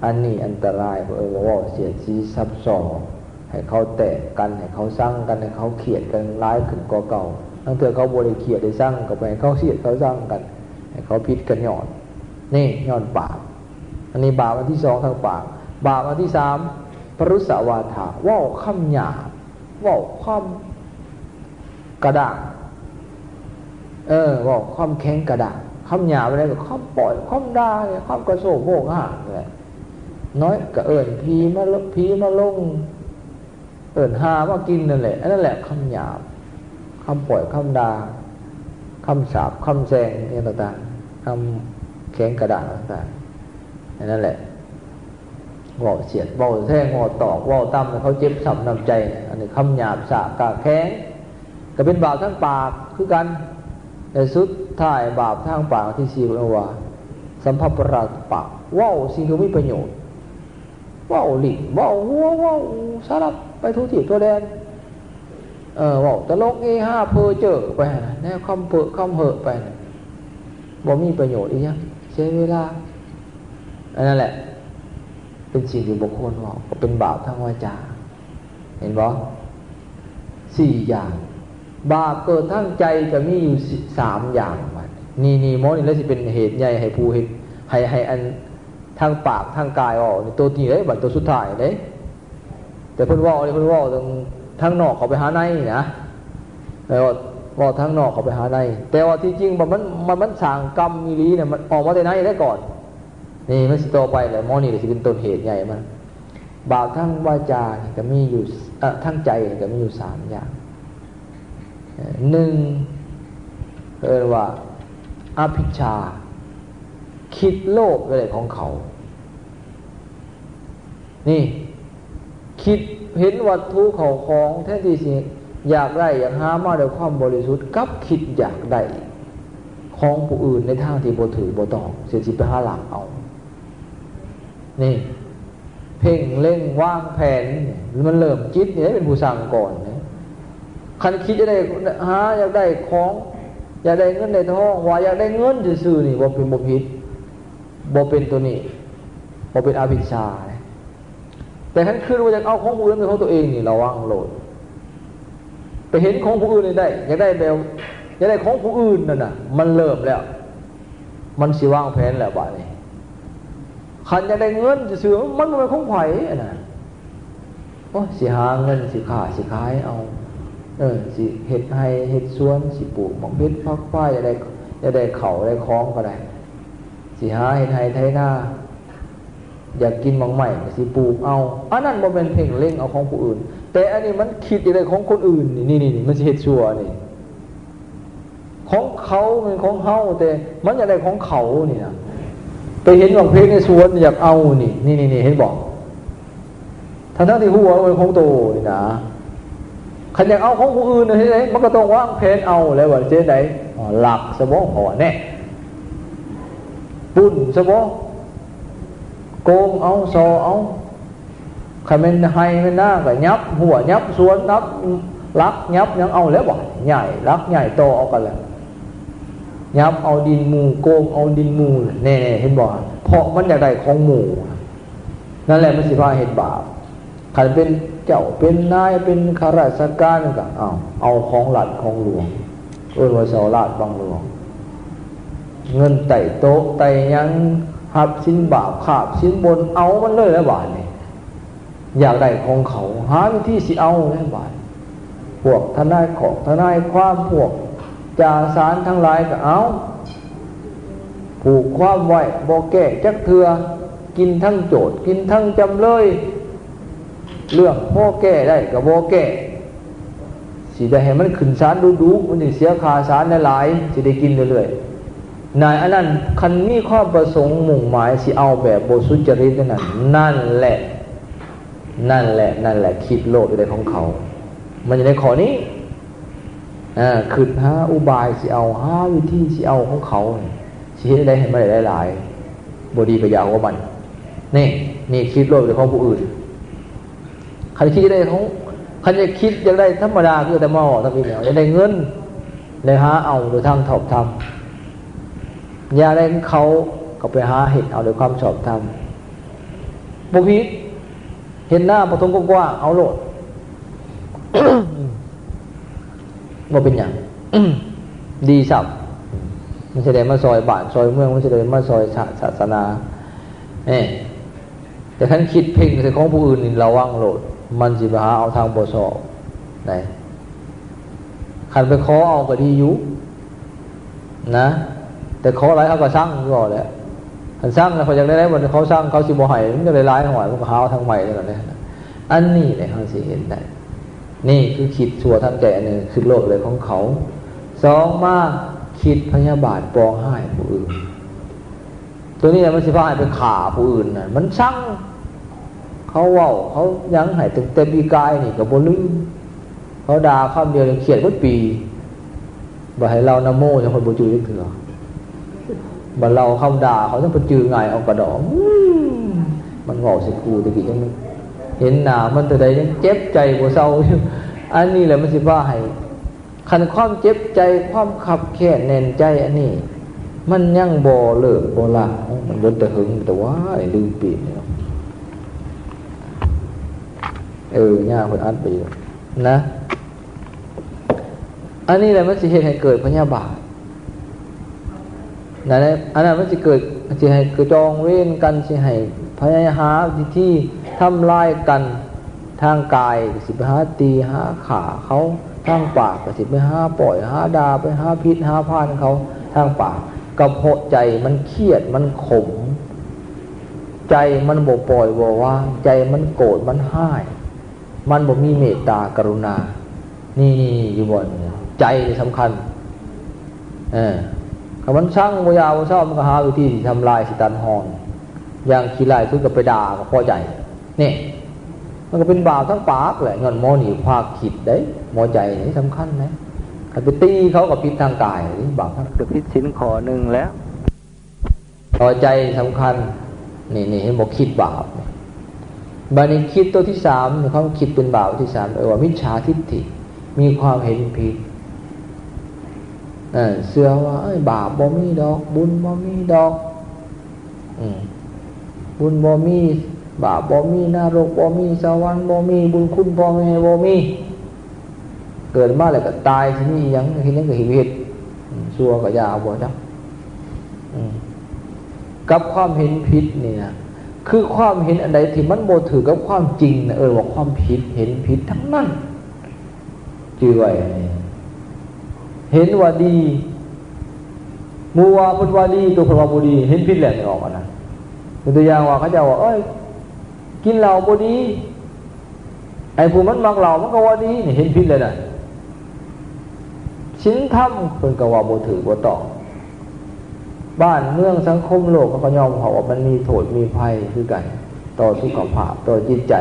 ອັນນີ້ອັນຕະລາຍ ເອີ້ນວ່າເວົ້າສຽດສີສັບສໍ້ ໃຫ້ເຂົາແຕກກັນ ໃຫ້ເຂົາຊັງກັນ ໃຫ້ເຂົາຄຽດກັນຫຼາຍຂຶ້ນກວ່າເກົ່າ. ລາງເທື່ອເຂົາບໍ່ໄດ້ຄຽດໄດ້ຊັງ ກະໄປໃຫ້ເຂົາຄຽດເຂົາຊັງກັນ ໃຫ້ເຂົາຜິດກັນຍ້ອນ ນີ້ຍ້ອນປາກ. ອັນນີ້ບາບອັນທີສອງທາງປາກ. ບາບອັນທີສາມ ປະລຸສະວາທະ ເວົ້າຄຳຫຍາບ ເວົ້າຄວາມກະດ້າງ ເອີ ເວົ້າຄວາມແຂງກະດ້າງ ຄຳຫຍາບແລ້ວກໍຄຳປ້ອຍຄຳດ່າ ຄຳກະໂຊກໂຫກຫາກແຫຼະ. ນ້ອຍກໍເອີ້ນຜີມາ ຜີມາລົງ ເອີ້ນຫ່າມາກິນນັ້ນແຫຼະ. ອັນນັ້ນແຫຼະຄຳຫຍາບ ຄຳປ້ອຍຄຳດ່າ ຄຳສາບຄຳແຊ່ງຫຍັງຕ່າງໆ ຄຳແຂງກະດ້າງຕ່າງໆ ອັນນັ້ນແຫຼະ. ເວົ້າສຽດເວົ້າແຊ່ງ ເວົ້າຕອກເວົ້າຕຳໃຫ້ເຂົາເຈັບຊ້ຳນ້ຳໃຈ ອັນນີ້ຄຳຫຍາບສາກກາກແຂງ ກໍເປັນບາບທາງປາກຄືກັນ. ແລະສຸດທ້າຍບາບທາງປາກທີສີ່ ເອີ້ນວ່າ ສຳພັບປະລາດປາກ ເວົ້າສິ່ງທີ່ບໍ່ມີປະໂຫຍດ ເວົ້າຫຼິ້ນເວົ້າຫົວ ເວົ້າສາລະພັດໄປທົ່ວທີບທົ່ວແດນ ເອີ ເວົ້າຕະຫຼົກເຮຮາເພີ້ເຈີໄປຫັ້ນນະ ແນວຄຳເພີ້ຄຳເຮີ້ໄປນະ ບໍ່ມີປະໂຫຍດອີ່ຫຍັງ ເສຍເວລາ. ອັນນັ້ນແຫຼະ ເປັນສິ່ງທີ່ບໍ່ຄວນເວົ້າ ກໍເປັນບາບທາງວາຈາ ເຫັນບໍ່? ສີ່ຢ່າງ. ບາບເກີດທາງໃຈກໍມີຢູ່ສາມຢ່າງ. ບັດນີ້ ນີ້ໝໍນີ້ລະຊິເປັນເຫດໃຫຍ່ໃຫ້ຜູ້ເຮັດ ໃຫ້ ໃຫ້ອັນ ທາງປາກທາງກາຍເວົ້ານີ້ ໂຕນີ້ເດ້ ບັດໂຕສຸດທ້າຍເດ້. ແຕ່ເພິ່ນເວົ້ານີ້ ເພິ່ນເວົ້າທາງ ທາງນອກເຂົ້າໄປຫາໃນນະ ແມ່ນບໍ່? ເວົ້າທາງນອກເຂົ້າໄປຫາໃນ ແຕ່ວ່າທີ່ຈິງມັນ ມັນ ມັນສ້າງກຳອີ່ຫຼີນະ ມັນອອກມາແຕ່ໃນໄດ້ກ່ອນ. ນີ້ມັນຊິຕໍ່ໄປແຫຼະ ໝໍນີ້ລະຊິເປັນຕົ້ນເຫດໃຫຍ່ມັນ. ບາບທາງວາຈານີ້ກໍມີຢູ່ ເອີ ທາງໃຈນີ້ກໍມີຢູ່ສາມຢ່າງ. ເອີ ໜຶ່ງ ເອີ້ນວ່າອະພິດຊາ ຄິດໂລບໄດ້ຂອງເຂົາ. ນີ້ ຄິດເຫັນວັດຖຸເຂົ້າຂອງ ແທນທີ່ຊິຢາກໄດ້ ຢາກຫາມາດ້ວຍຄວາມບໍລິສຸດ ກັບຄິດຢາກໄດ້ຂອງຜູ້ອື່ນໃນທາງທີ່ບໍ່ຖືກບໍ່ຕ້ອງ ເຊັ່ນຊິໄປຫາລັກເອົາ. ນີ້ ເພັ່ງເລັງວາງແຜນ ມັນເລີ່ມຈິດນີ້ແຫຼະເປັນຜູ້ສັ່ງກ່ອນ. ຄັນຄິດຈະໄດ້ ຫາຢາກໄດ້ຂອງ ຢາກໄດ້ເງິນໄດ້ທອງ ວ່າຢາກໄດ້ເງິນຊື່ໆນີ້ ບໍ່ເປັນ ບໍ່ຜິດ ບໍ່ເປັນໂຕນີ້ ບໍ່ເປັນອະວິດຊາ. ແຕ່ຄັນຄິດວ່າຢາກເອົາຂອງຜູ້ອື່ນເປັນຂອງຕົວເອງນີ້ ລະວັງໂລດ. ໄປເຫັນຂອງຜູ້ອື່ນນີ້ໄດ້ ຢາກໄດ້ແບບ ຢາກໄດ້ຂອງຜູ້ອື່ນນັ້ນນະ ມັນເລີ່ມແລ້ວ ມັນຊິວາງແຜນແລ້ວບາດນີ້. ຄັນຢາກໄດ້ເງິນຊື່ໆ ມັນບໍ່ແມ່ນຂອງໃຜຫັ້ນນະ. ໂອ້ຍ ຊິຫາເງິນ ຊິຄ້າຊິຂາຍເອົາ ເອີ ຊິເຮັດໄຮ່ເຮັດສວນ ຊິປູກໝາກເຜັດຜັກຜາ ຢາກໄດ້ ຢາກໄດ້ເຂົ້າໄດ້ຂອງກໍໄດ້ ຊິຫາເຮັດໄຮ່ໄຖນາ ຢາກກິນໝາກໄມ້ກໍຊິປູກເອົາ. ອັນນັ້ນບໍ່ແມ່ນເພັ່ງເລັງເອົາຂອງຜູ້ອື່ນ ແຕ່ອັນນີ້ມັນຄິດຢາກໄດ້ຂອງຄົນອື່ນນີ້ ນີ້ໆ ມັນຊິເຮັດຊົ່ວນີ້. ຂອງເຂົາແມ່ນຂອງເຮົາ ແຕ່ມັນຢາກໄດ້ຂອງເຂົານີ້ນະ. ໄປເຫັນໝາກເຜັດໃນສວນ ຢາກເອົານີ້ ນີ້ໆ ເຫັນບໍ່? ທັງໆທີ່ຮູ້ວ່າເປັນຂອງໂຕນີ້ນະ. ຄັນຢາກເອົາຂອງຜູ້ອື່ນເຮັດໃດ? ມັນກໍຕ້ອງວາງແຜນເອົາແລ້ວວ່າຊິເຮັດໃດ? ອໍ ລັກຊະບໍ? ເພາະວ່າແນ່ ປຸ້ນຊະບໍ? ໂກງເອົາ ສໍ້ເອົາ. ຄັນແມ່ນໄຮ່ແມ່ນນາກໍຫຍັບຮົ້ວ ຫຍັບສວນ ຫຍັບຫຼັກ ຫຍັບຫຍັງເອົາແລ້ວບາດ ຍ້າຍຫຼັກຍ້າຍຕໍເອົາກັນແລ້ວ ຫຍັບເອົາດິນໝູ່ ໂກງເອົາດິນໝູ່. ແນ່ໆ ເຫັນບໍ່? ເພາະມັນຢາກໄດ້ຂອງໝູ່ ນັ້ນແຫຼະມັນຊິພາເຮັດບາບ. ຄັນເປັນເຈົ້າເປັນນາຍ ເປັນຂ້າລາຊະການກໍເອົາ ເອົາຂອງລັດຂອງຫຼວງ ເອີ້ນວ່າສໍ້ລາດບັງຫຼວງ. ເງິນໃຕ້ໂຕະໃຕ້ຫຍັງ ຮັບສິນບາບ ຄາບສິນບົນ ເອົາມັນເລີຍແຫຼະບາດນີ້. ຢາກໄດ້ຂອງເຂົາ ຫາວິທີຊິເອົາແຫຼະບາດ. ພວກທະນາຍຂອງທະນາຍຄວາມ ພວກຈ່າສານທັງຫຼາຍກໍເອົາ ຜູກຄວາມໄວ້ ບໍ່ແກ້ຈັກເທື່ອ ກິນທັງໂຈດ ກິນທັງຈຳເລີຍ. ເລື່ອງພໍແກ້ໄດ້ກໍບໍ່ແກ້ ຊິໄດ້ໃຫ້ມັນຂຶ້ນສານດຸໆ ມັນຊິເສຍຄ່າສານຫຼາຍໆ ຊິໄດ້ກິນເລື້ອຍໆ. ນາຍອັນນັ້ນ ຄັນມີຄວາມປະສົງມຸ່ງໝາຍຊິເອົາແບບບໍ່ສຸຈະລິດນັ້ນ ນັ້ນແຫຼະ ນັ້ນແຫຼະ ນັ້ນແຫຼະ ຄິດໂລບຢູ່ໃນຂອງເຂົາ ມັນຢູ່ໃນຂໍ້ນີ້. ອາ ຄິດຫາອຸບາຍຊິເອົາ ຫາວິທີຊິເອົາຂອງເຂົາ ຊິເຮັດໃດໃຫ້ມັນໄດ້ຫຼາຍໆ ບໍ່ດີກໍຢ່າຫົວມັນ. ນີ້ ນີ້ຄິດໂລບໃນຂອງຜູ້ອື່ນ. ຄັນຄິດຈະໄດ້ຂອງ ຄັນຈະຄິດຢາກໄດ້ທຳມະດາ ຄືອາດຕະມາເວົ້າທຳອິດແລ້ວ ຢາກໄດ້ເງິນ ໄດ້ຫາເອົາໂດຍທາງຊອບທຳ. ຢາກໄດ້ຂອງເຂົາ ກໍໄປຫາເຮັດເອົາໂດຍຄວາມຊອບທຳ ບໍ່ຜິດ. ເຮັດນາປະຖົມກວ້າງໆ ເອົາໂລດ ບໍ່ເປັນຫຍັງ ດີຊ້ຳ ມັນຊິໄດ້ມາຊ່ອຍບ້ານຊ່ອຍເມືອງ ມັນຊິໄດ້ມາຊ່ອຍຊາດສາສະໜາ. ເອີ ແຕ່ຄັນຄິດເພັ່ງໃສ່ຂອງຜູ້ອື່ນນີ້ ລະວັງໂລດ ມັນຊິໄປຫາເອົາທາງບໍ່ຊອບໄດ໋. ຄັນໄປຂໍເອົາກໍດີຢູ່ນະ ແຕ່ຂໍຫຼາຍເຂົາກໍຊັງຄືເວົ້າແຫຼະ. ຄັນຊັງແລ້ວເຂົາຢາກໄດ້ຫຼາຍ ບັດເຂົາຊັງເຂົາຊິບໍ່ໃຫ້ ມັນກໍໄດ້ຫຼາຍຮ້ອຍ ມັນກໍຫາວທາງໃໝ່ແລ້ວນະ. ອັນນີ້ແຫຼະເຮົາຊິເຫັນໄດ້. ນີ້ຄືຄິດຊົ່ວທາງໃຈອັນໜຶ່ງ ຄືໂລບເລີຍຂອງເຂົາ. ສອງມາ ຄິດພະຍາບາດປອງຮ້າຍຜູ້ອື່ນ. ໂຕນີ້ແຫຼະມັນຊິພາໃຫ້ໄປຂ້າຜູ້ອື່ນນະ. ມັນຊັງ ເຂົາເວົ້າ ເຂົາຫຍັງໃຫ້ ຕັ້ງແຕ່ປີກາຍນີ້ກໍບໍ່ລືມ. ເຂົາດ່າຄຳດຽວນີ້ຄຽດເບິດປີ. ບໍ່ໃຫ້ເລົ່ານະໂມ ຍັງເພິ່ນບໍ່ຈື່ຈັກເທື່ອ. ບັດເລົ່າຄຳດ່າເຂົາ ຍັງໄປຈື່ງ່າຍເອົາກະດອກ. ອືມ ມັນເວົ້າໃສ່ກູແຕ່ກີ້ ຍັງເຫັນໜ້າມັນເທື່ອໃດ ຍັງເຈັບໃຈບໍ່ເຊົາຢູ່. ອັນນີ້ແຫຼະມັນຊິພາໃຫ້ ຄັນຄວາມເຈັບໃຈ ຄວາມຄັບແຄ້ນແໜ້ນໃຈອັນນີ້ ມັນຍັງບໍ່ເລີກບໍ່ລາ ມັນເບິດແຕ່ເຫິງ ແຕ່ວ່າລືມປີນີ້. ເອີ ຍາເພິ່ນອັດໄປຢູ່ນະ. ອັນນີ້ແຫຼະມັນຊິເຮັດໃຫ້ເກີດພະຍາບາດ. ນັ້ນແຫຼະ ອັນນັ້ນມັນຊິເກີດ ຊິໃຫ້ກະຈອງເວນກັນ ຊິໃຫ້ພະຍາຍາມຫາວິທີທຳລາຍກັນ. ທາງກາຍກໍຊິໄປຫາຕີຫາຂ້າເຂົາ, ທາງປາກກໍຊິໄປຫາປ້ອຍຫາດ່າ ໄປຫາພິດຫາພານເຂົາ. ທາງປາກ ກໍເພາະໃຈມັນຄຽດ ມັນຂົມ, ໃຈມັນບໍ່ປ່ອຍບໍ່ວາງ, ໃຈມັນໂກດ ມັນຮ້າຍ, ມັນບໍ່ມີເມດຕາກະລຸນາ. ນີ້ໆໆ ຢູ່ບ່ອນນີ້ ໃຈນີ້ສຳຄັນ. ເອີ ຖ້າມັນຊັງບໍ່ຢາກບໍ່ເຊົາ ມັນກໍຫາວິທີຊິທຳລາຍ ຊິຕັດຮອນ. ຢ່າງຂີ້ຮ້າຍສຸດກໍໄປດ່າກໍພໍໃຈ. ນີ້ ມັນກໍເປັນບາບທາງປາກແຫຼະ ຍ້ອນໝໍນີ້ພາຄິດເດ້ ໝໍໃຈນີ້ສຳຄັນເດ້. ຄັນໄປຕີເຂົາກໍຜິດທາງກາຍ ບາບທາງ ກໍຜິດສິນຂໍ້ໜຶ່ງແລ້ວ. ເພາະວ່າໃຈສຳຄັນ. ນີ້ ນີ້ເຫັນບໍ່? ຄິດບາບ. ບາດນີ້ຄິດຕົວທີສາມ ຄວາມຄິດເປັນບາບທີ່ສາມ ເອີ້ນວ່າມິດສາທິດຖິ ມີຄວາມເຫັນຜິດ. ເອີ ເຊື່ອວ່າ ເອີຍ ບາບບໍ່ມີດອກ ບຸນບໍ່ມີດອກ. ອືມ ບຸນບໍ່ມີ ບາບບໍ່ມີ ນະລົກບໍ່ມີ ສະຫວັນບໍ່ມີ ບຸນຄຸນພໍ່ແມ່ບໍ່ມີ. ເກີດມາແລ້ວກໍຕາຍ ຊິມີອີ່ຫຍັງ ເຮັດຫຍັງກໍເຮັດ ອືມ ຊົ່ວກໍຢ່າ ບໍ່ຈັກ. ອືມ ກັບຄວາມເຫັນຜິດນີ້ນະ ຄືຄວາມເຫັນອັນໃດທີ່ມັນບໍ່ຖືກກັບຄວາມຈິງນະ ເອີ້ນວ່າຄວາມຜິດ ເຫັນຜິດທັງນັ້ນ. ຈື່ໄວ້ອັນນີ້ ເຫັນວ່າດີ ໝູ່ວ່າເພິ່ນວ່າດີ ຕົວເພິ່ນວ່າບໍ່ດີ ເຫັນຜິດແລ້ວນີ້ອອກອັນນັ້ນ. ຍົກຕົວຢ່າງວ່າ ເຂົາເຈົ້າວ່າ ເອີຍ ກິນເຫຼົ້າບໍ່ດີ ໄອ້ຜູ້ມັນມັກເຫຼົ້າມັນກໍວ່າດີ ນີ້ເຫັນຜິດແລ້ວນະ. ສິນທຳເພິ່ນກໍວ່າບໍ່ຖືກບໍ່ຕ້ອງ. ບ້ານເມືອງສັງຄົມໂລກເຂົາກໍຍອມຮັບວ່າມັນມີໂທດມີໄພຄືກັນ ຕໍ່ສຸຂະພາບ ຕໍ່ຈິດໃຈ.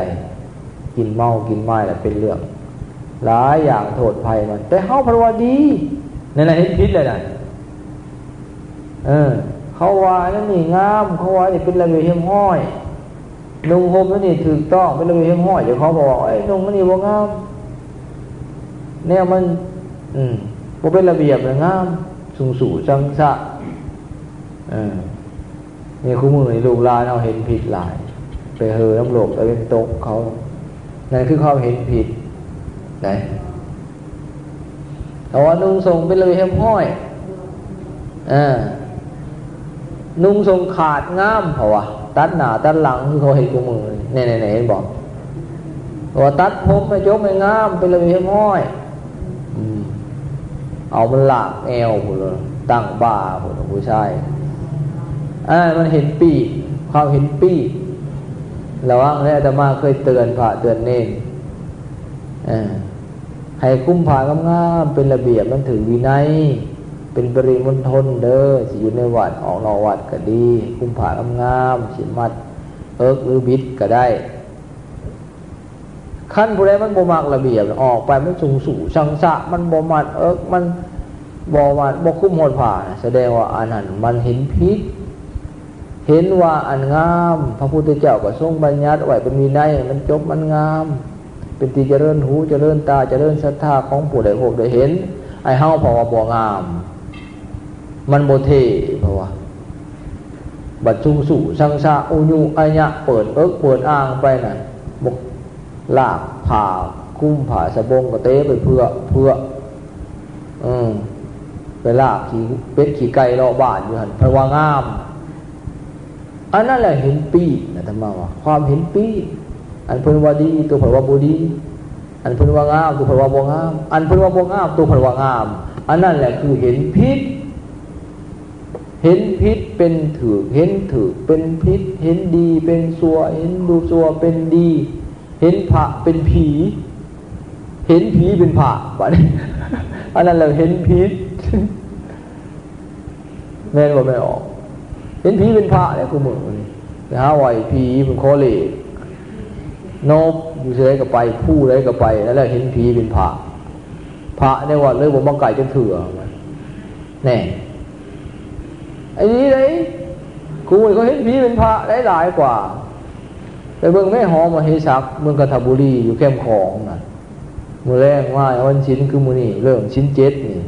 ກິນເມົາກິນມາຍລະເປັນເລື່ອງຫຼາຍຢ່າງ ໂທດໄພມັນ ແຕ່ເຮົາພັດວ່າດີ. ນັ້ນນະ ເຫັນຜິດແລ້ວນະ. ເອີ ເຂົາວ່າອັນນີ້ງາມ ເຂົາວ່ານີ້ເປັນລະບຽບຮຽບຮ້ອຍ ນຸ່ງຫົ່ມອັນນີ້ຖືກຕ້ອງ ເປັນລະບຽບຮຽບຮ້ອຍ. ເຈົ້າຂອງບອກວ່າ ໂອ້ຍ ນຸ່ງອັນນີ້ບໍ່ງາມ ແນວມັນ ອືມ ບໍ່ເປັນລະບຽບນະ ງາມ ສູງສູສັງສະ. ເອີ ນີ້ ຄູ່ມື້ນີ້ລູກຫຼານເຮົາເຫັນຜິດຫຼາຍ ໄປເຫີນຳໂລກຕາເວັນຕົກເຂົາ. ນັ້ນຄືຄວາມເຫັນຜິດໃດ. ເຂົາວ່ານຸ່ງສົ້ງເປັນລະບຽບຮຽບຮ້ອຍ ເອີ ນຸ່ງສົ້ງຂາດງາມ ເຂົາວ່າ ຕັດໜ້າຕັດຫຼັງ ຄືເຂົາເຮັດຄູ່ມື້ນີ້ ແນ່ໆ ເຫັນບໍ່? ເຂົາວ່າຕັດຜົມໃຫ້ຈົບໃຫ້ງາມ ເປັນລະບຽບຮຽບຮ້ອຍ. ອືມ ເອົາມັນລາກແອວພຸ້ນ ຕັ້ງບ່າພຸ້ນ ຜູ້ຊາຍ. ອັນນັ້ນມັນເຫັນປີດ ຄວາມເຫັນປີດ. ລະວັງເດີ ອາດຕະມາເຄີຍເຕືອນພະເຕືອນເນນ ເອີ ໃຫ້ຄຸມຜ້າງາມໆ ເປັນລະບຽບ ມັນຖືກວິໄນ ເປັນປະລິມົນທົນເດີ ຊິຢູ່ໃນວັດ ອອກນອກວັດກໍດີ ໃຫ້ຄຸມຜ້າງາມໆ ຊິມັດເອິກ ຫຼື ບິດກໍໄດ້. ຄັນຜູ້ໃດມັນບໍ່ມັກລະບຽບ ອອກໄປມັນສູງສູສັງສະ ມັນບໍ່ມັດເອິກ ມັນບໍ່ມັດ ບໍ່ຄຸມຫົດຜ້າ ສະແດງວ່າອັນນັ້ນມັນເຫັນຜິດ ເຫັນວ່າອັນງາມ. ພະພຸດທະເຈົ້າກໍຊົງບັນຍັດໄວ້ເປັນວິໄນ ໃຫ້ມັນຈົບມັນງາມ ເປັນທີ່ຈະເລີນຫູ ຈະເລີນຕາ ຈະເລີນສັດທາຂອງຜູ້ໄດ້ພົບໄດ້ເຫັນ. ໄອ້ເຮົາເພາະວ່າບໍ່ງາມ ມັນບໍ່ເທ່ ເພາະວ່າ ບັດສູງສູສັງສະ ອຸຍຸອະຍະ ເປີດເອິກເປີດອ່າງໄປນັ້ນ ບໍ່ ລາກຜ້າ ຄຸມຜ້າສະບົງກໍເຕະໄປເພື່ອ ເພື່ອ ເອີ ໄປລາກຂີ້ເປັດຂີ້ໄກ່ເລາະບ້ານຢູ່ຫັ້ນ ເພິ່ນວ່າງາມ. ອັນນັ້ນແຫຼະເຫັນປີດ ອາດຕະມາວ່າ ຄວາມເຫັນປີດ. ອັນເພິ່ນວ່າດີ ຕົວເພິ່ນວ່າບໍ່ດີ. ອັນເພິ່ນວ່າງາມ ຕົວເພິ່ນວ່າບໍ່ງາມ. ອັນເພິ່ນວ່າບໍ່ງາມ ຕົວເພິ່ນວ່າງາມ. ອັນນັ້ນແຫຼະຄືເຫັນຜິດ. ເຫັນຜິດເປັນຖືກ ເຫັນຖືກເປັນຜິດ ເຫັນດີເປັນຊົ່ວ ເຫັນບໍ່ຊົ່ວເປັນດີ ເຫັນພະເປັນຜີ ເຫັນຜີເປັນພະ ບາດນີ້ ອັນນັ້ນແຫຼະເຫັນຜິດ ແມ່ນບໍ່ແມ່ອອກ? ເຫັນຜີເປັນພະແລ້ວ ຄູ່ມື້ນີ້ໄປຫາໄຫວ້ຜີ ເພິ່ນຂໍເລກ ນົບຢູ່ໃສກໍໄປ ພູໃດກໍໄປ ນັ້ນແຫຼະເຫັນຜີເປັນພະ ພະໃນວັດເລີຍບໍ່ມາໃກ້ຈັກເທື່ອ ແນ່ ອີ່ຫຼີເດ້ ຄູ່ມື້ນີ້ເຂົາເຫັນຜີເປັນພະໄດ້ຫຼາຍກວ່າ ໄປເບິ່ງແມ່ ຫໍມະເຫສັກ ເມືອງຄັນທະບູລີ ຢູ່ແຄມຂອງນະ ມື້ແລງມາວັນສິນຄືມື້ນີ້ ເລີ່ມສິນເຈັດນີ້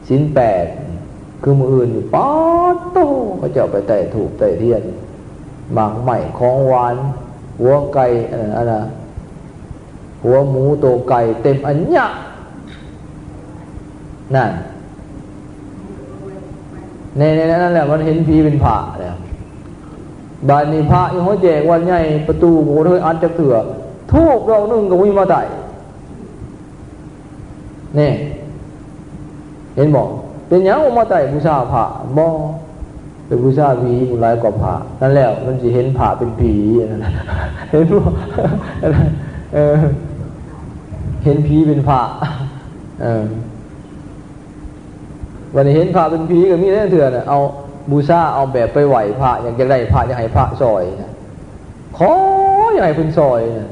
ສິນແປດນີ້ ຄືມື້ອື່ນນີ້ ປາດໂທ້ ເຂົາເຈົ້າໄປໄຕ້ທູບໄຕ້ທຽນ ໝາກໄມ້ ຂອງຫວານ ຫົວໄກ່ ອັນນັ້ນ ອັນນັ້ນ ຫົວໝູ ໂຕໄກ່ ເຕັມອັນຍະ ນັ້ນ ແນ່ໆ ນັ້ນແຫຼະ ມັນເຫັນຜີເປັນພະແລ້ວ ບາດນີ້ພະຢູ່ຫໍແຈກວັດໃຫຍ່ ປະຕູບໍ່ເຄີຍອັດຈັກເທື່ອ ທູບດອກໜຶ່ງກໍບໍ່ມີມາໄຕ້ ແນ່ ເຫັນບໍ່? ເປັນຫຍັງບໍ່ມາໄຕ້ບູຊາພະ? ບໍ່ ໄປບູຊາຜີຫຼາຍກວ່າພະ ນັ້ນແຫຼະ ມັນຊິເຫັນພະເປັນຜີ ອັນນັ້ນ ເຫັນບໍ່? ເອີ ເຫັນຜີເປັນພະ ເອີ ບັດນີ້ເຫັນພະເປັນຜີກໍມີຫຼາຍເທື່ອນະ ເອົາບູຊາ ເອົາແບບໄປໄຫວ້ພະ ຢາກ ຢາກໄດ້ພະ ຢາກໃຫ້ພະຊ່ອຍນະ ຂໍ ຢາກໃຫ້ເພິ່ນຊ່ອຍນະ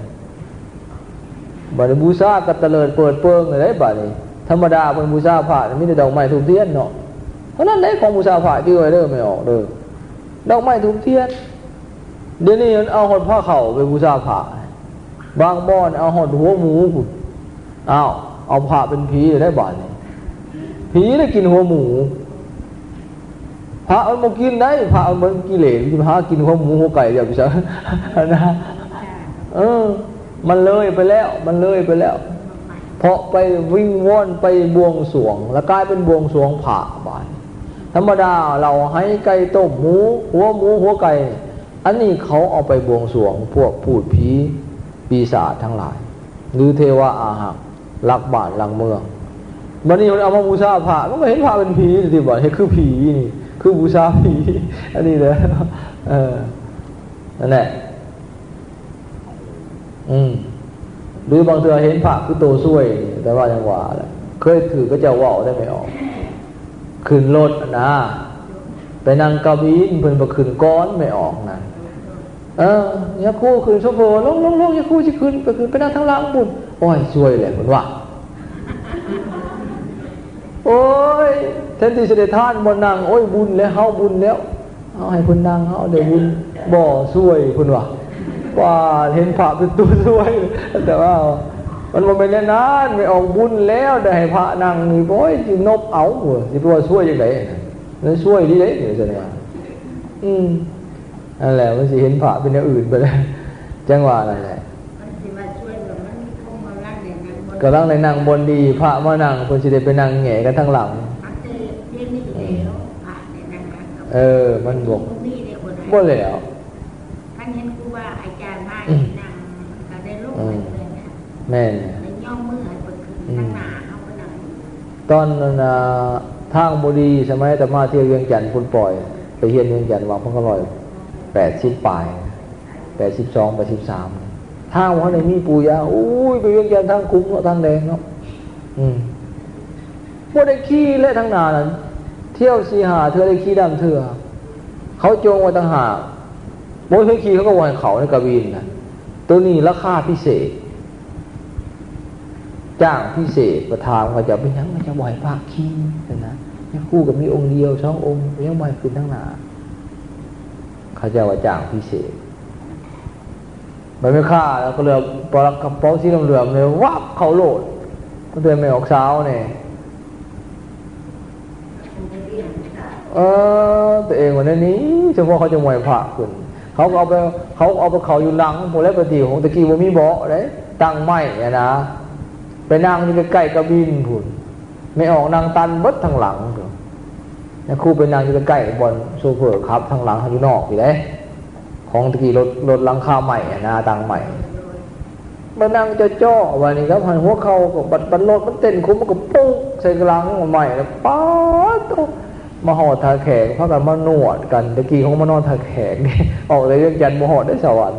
ບັດນີ້ບູຊາກໍຕະເລີດເປີດເປີງເລີຍ ບັດນີ້ ທຳມະດາເພິ່ນບູຊາພະມີແຕ່ດອກໄມ້ທູບທຽນເນາະ ເທົ່ານັ້ນແຫຼະ ຂອງບູຊາພະຈື່ໄວ້ເດີ ແມ່ອອກເດີ ດອກໄມ້ທູບທຽນ ດຽວນີ້ມັນເອົາຮອດພະເຂົ້າໄປບູຊາພະ ບາງບ່ອນເອົາຮອດຫົວໝູພຸ້ນ ອ້າວ ເອົາພະເປັນຜີແລ້ວໃດ໋ບາດນີ້ ຜີໄດ້ກິນຫົວໝູ ພະມັນບໍ່ກິນໄດ໋ ພະມັນບໍ່ກິເລດ ມັນຊິໄປຫາກິນຫົວໝູຫົວໄກ່ແລ້ວໄປຊັ້ນ ຫັ້ນນະ ເອີ ມັນເລີຍໄປແລ້ວ ມັນເລີຍໄປແລ້ວ ເພາະໄປວິງວອນ ໄປບວງສວງ ແລ້ວກາຍເປັນບວງສວງພະບາດນີ້ ທຳມະດາເຫຼົ້າໄຫ ໄກ່ຕົ້ມ ໝູ ຫົວໝູ ຫົວໄກ່ ອັນນີ້ເຂົາເອົາໄປບວງສວງພວກພູດຜີປີສາດທັງຫຼາຍ ຫຼືເທວະອາຮັກ ລັກບ້ານລັກເມືອງ ບັດນີ້ມັນເອົາມາບູຊາພະ ມັນກໍເຫັນພະເປັນຜີຕິ ບັດເຮັດຄືຜີນີ້ ຄືບູຊາຜີ ອັນນີ້ແຫຼະ ເອີ ນັ້ນແຫຼະ ອືມ ຫຼືບາງເທື່ອເຫັນພະຄືໂຕຊ່ວຍ ແຕ່ວ່າຍັງວ່າແຫຼະ ເຄີຍຖືກເຂົາເຈົ້າເວົ້າໄດ້ແມ່ອອກ ຂຶ້ນລົດຫັ້ນນາ ໄປນັ່ງກາບິນ ເພິ່ນບໍ່ຂຶ້ນກ່ອນແມ່ອອກນະ ເອີ ຍາຄູຂຶ້ນ ໂຊເຟີ ລົງ ລົງ ລົງ ຍາຄູຊິຂຶ້ນ ໄປຂຶ້ນ ໄປນັ່ງທາງຫຼັງພຸ້ນ ໂອ້ຍ ຊ່ວຍແຫຼະ ເພິ່ນວ່າ ໂອ້ຍ ແທນທີ່ຊິໄດ້ທານບ່ອນນັ່ງ ໂອ້ຍ ບຸນແລ້ວ ເຮົາບຸນແລ້ວ ເຮົາໃຫ້ເພິ່ນນັ່ງ ເຮົາໄດ້ບຸນ ບໍ່ຊ່ວຍ ເພິ່ນວ່າ ວ່າເຫັນພະເປັນໂຕຊ່ວຍ ແຕ່ວ່າມັນບໍ່ແມ່ນແນວນັ້ນ ແມ່ອອກບຸນແລ້ວ ໄດ້ໃຫ້ພະນັ່ງນີ້ ໂອ້ຍ ຊິນົບເອົາ ຊິໄປວ່າຊ່ວຍຈັ່ງໃດ ນັ້ນຊ່ວຍດີເດ້ ວ່າຊັ້ນວ່າ ອືມ ນັ້ນແຫຼະ ມັນຊິເຫັນພະເປັນແນວອື່ນໄປແລ້ວ ຈັ່ງວ່ານັ້ນແຫຼະ ມັນຊິວ່າຊ່ວຍ ມັນມີຄົນກຳລັງໄດ້ນັ່ງບ່ອນ ກຳລັງໄດ້ນັ່ງບ່ອນດີ ພະມານັ່ງ ເພິ່ນຊິໄດ້ໄປນັ່ງແຫງ່ກັນທາງຫຼັງ ມັນຈະເຮັດເປັນນີ້ແລ້ວ ພະໄດ້ນັ່ງຫຼັງ ເອີ ມັນບໍ່ ບໍ່ມີເດ້ ບໍ່ໄດ້ ບໍ່ແລ້ວ ຄັນເຫັນຄູບາອາຈານມາ ອືມ ນັ່ງ ກໍໄດ້ລົງ ອືມ ໄປເລີຍນະ ແມ່ນ ໄດ້ຍໍມືໃຫ້ເພິ່ນຂຶ້ນ ອືມ ທາງໜ້າ ເຮົາໄປນັ່ງ ຕອນນັ້ນນະ ທາງບໍ່ດີ ສະໄໝອາດຕະມາທ່ຽວວຽງຈັນພຸ້ນ ປ່ອຍໄປຮຽນວຽງຈັນ ວ່າພັນເກົ້າຮ້ອຍແປດສິບປາຍ ແປດສິບສອງ ແປດສິບສາມ ທາງບໍ່ທັນໄດ້ມີປູຢາງ ໂອ້ຍ ໄປວຽງຈັນທາງຂຸມເນາະ ທາງແດງເນາະ ອືມ ບໍ່ໄດ້ຂີ່ແຫຼະ ທາງໜ້ານັ້ນ ທ່ຽວສີ່ຫ້າເທື່ອ ໄດ້ຂີ່ດຳເທື່ອ ເຂົາຈົ່ງໄວ້ຕ່າງຫາກ ບໍ່ເຄີຍຂີ່ ເຂົາກໍບໍ່ໃຫ້ເຂົ້າໃນກາບິນນະ ໂຕນີ້ລາຄາພິເສດ ຈ້າງພິເສດ ໄປຖາມເຂົາເຈົ້າ ເປັນຫຍັງເຂົາເຈົ້າບໍ່ໃຫ້ພະຂີ່ຊັ້ນນະ ຍາຄູກໍມີອົງດຽວສອງອົງ ເປັນຫຍັງບໍ່ໃຫ້ຂຶ້ນທາງໜ້າ ເຂົາເຈົ້າວ່າຈ້າງພິເສດ ບັດແມ່ຄ້າກໍເຫຼືອບ ປະລັກກະເປົາສີເຫຼືອມໆ ເລີຍວັບເຂົ້າໂລດ ເຕືອນແມ່ອອກສາວແດ່ ເອີ ຕົວເອງວ່າແນວນີ້ ສະເພາະເຂົາຈະໝວຍພະຂຶ້ນ ເຂົາກໍເອົາໄປ ເຂົາກໍເອົາໄປເຂົ້າຢູ່ຫຼັງພຸ້ນແຫຼະ ປະຕິ ຂອງແຕ່ກີ້ບໍ່ມີເບາະເດ້ ຕັ້ງໄມ້ຫັ້ນນະ ໄປນັ່ງຢູ່ໃກ້ໆກາບິນພຸ້ນ ແມ່ອອກນັ່ງຕັນເບິດທາງຫຼັງ ຍາຄູໄປນັ່ງຢູ່ໃກ້ໆບ່ອນໂຊເຟີຂັບທາງຫຼັງ ເຮົາຢູ່ນອກພີ້ເດ້ ຂອງແຕ່ກີ້ລົດ ລົດຫຼັງຄາໄມ້ຫັ້ນນະ ຕັ້ງໄມ້ ມານັ່ງເຈາະໆ ບາດນີ້ກໍຫັນຫົວເຂົ່າກໍບັດ ບັດລົດມັນເຕັ້ນຂົມ ມັນກໍປຸກໃສ່ຫຼັງໄມ້ ແລ້ວປາດໂທ້ ມາຮອດທ່າແຂກ ພາກັນມານວດກັນ. ແຕ່ກີ້ເຂົາມານອນທ່າແຂກເດ້ ອອກແຕ່ວຽງຈັນບໍ່ຮອດເດ້ສະຫວັນ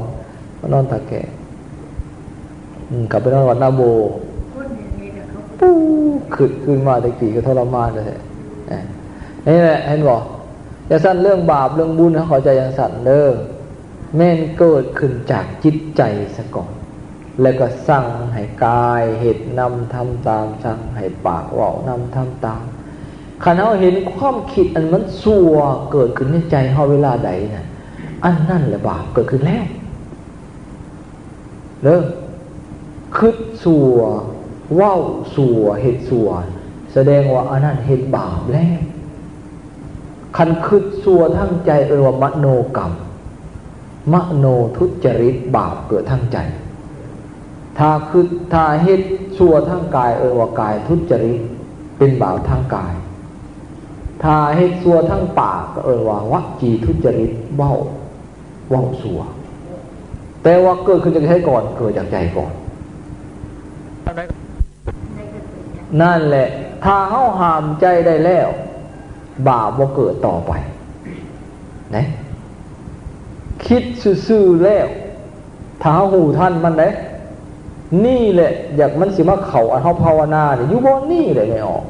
ມານອນທ່າແຂກ. ອືມ ກັບໄປນອນວັດນາໂບ ປູ້ ຄຶດຄືນມາແຕ່ກີ້ກໍທໍລະມານແທ້ໆ. ນີ້ແຫຼະ ເຫັນບໍ່? ຈັ່ງຊັ້ນເລື່ອງບາບເລື່ອງບຸນໃຫ້ເຂົ້າໃຈຈັ່ງຊັ້ນເດີ. ແມ່ນເກີດຂຶ້ນຈາກຈິດໃຈສາກ່ອນ ແລ້ວກໍສັ່ງໃຫ້ກາຍເຮັດນຳ ທຳຕາມ, ສັ່ງໃຫ້ປາກເວົ້ານຳ ທຳຕາມ. ຄັນເຮົາເຫັນຄວາມຄິດອັນມັນຊົ່ວເກີດຂຶ້ນໃນໃຈເຮົາເວລາໃດນະ ອັນນັ້ນແຫຼະບາບເກີດຂຶ້ນແລ້ວເດີ. ຄິດຊົ່ວ, ເວົ້າຊົ່ວ, ເຮັດຊົ່ວ, ສະແດງວ່າອັນນັ້ນເຮັດບາບແລ້ວ. ຄັນຄິດຊົ່ວທາງໃຈເອີ້ນວ່າມະໂນກຳ, ມະໂນທຸດຈະລິດ, ບາບເກີດທາງໃຈ. ຖ້າຄິດ, ຖ້າເຮັດຊົ່ວທາງກາຍເອີ້ນວ່າກາຍທຸດຈະລິດ, ເປັນບາບທາງກາຍ. ຖ້າເຮັດຊົ່ວທາງປາກກໍເອີ້ນວ່າວະຈີທຸດຈະລິດ, ເວົ້າ ເວົ້າຊົ່ວ. ແຕ່ວ່າເກີດຂຶ້ນຈາກໃຈກ່ອນ? ເກີດຈາກໃຈກ່ອນ. ນັ້ນແຫຼະ ຖ້າເຮົາຫ້າມໃຈໄດ້ແລ້ວ ບາບບໍ່ເກີດຕໍ່ໄປນະ. ຄິດຊື່ໆແລ້ວ ຖ້າເຮົາຮູ້ທັນມັນເດ້ ນີ້ແຫຼະ ຢາກມັນຊິມາເຂົ້າອັນເຮົາພາວະນານີ້ ຢູ່ບ່ອນນີ້ແຫຼະແມ່ອອກ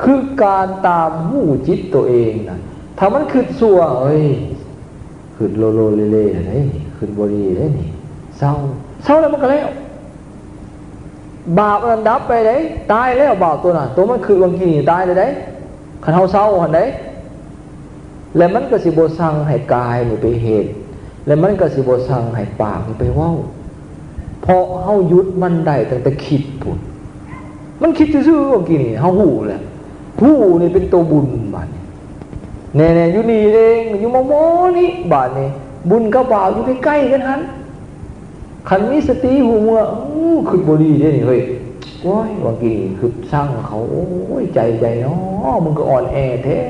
ຄືການຕາມຮູ້ຈິດໂຕເອງນະ. ຖ້າມັນຄິດຊົ່ວ ເອີຍ ຄິດໂລໂລເລເລເດ້ ຄິດບໍ່ດີເດ້ນີ້ ເຊົາ ເຊົາແລ້ວມັນກໍແລ້ວ. ບາບອັນນັ້ນດັບໄປເດ້ ຕາຍແລ້ວບາບໂຕນັ້ນ ໂຕມັນຄິດວ່າກີ້ນີ້ຕາຍແລ້ວເດ້ ຄັນເຮົາເຊົາຫັ້ນເດ້. ແລະມັນກໍຊິບໍ່ສັ່ງໃຫ້ກາຍນີ້ໄປເຮັດ ແລະມັນກໍຊິບໍ່ສັ່ງໃຫ້ປາກນີ້ໄປເວົ້າ ເພາະເຮົາຢຸດມັນໄດ້ຕັ້ງແຕ່ຄິດພຸ້ນ. ມັນຄິດຊື່ໆວ່າກີ້ນີ້ ເຮົາຮູ້ແລ້ວ ຮູ້ນີ້ເປັນໂຕບຸນບາດນີ້. ແນ່ໆ ຢູ່ນີ້ເອງ ຢູ່ມໍ່ໆນີ້ ບາດນີ້ ບຸນກັບບາບຢູ່ໃກ້ໆກັນຫັ້ນ. ຄັນມີສະຕິຮູ້ເມື່ອ ໂອ້ ຄິດບໍ່ດີເດ້ນີ້ເຮີ້ຍ ໂອ້ຍ ວ່າກີ້ນີ້ຄິດຊັງເຂົາ ໂອ້ຍ ໃຈໃດເນາະ ມຶງກໍອ່ອນແອແທ້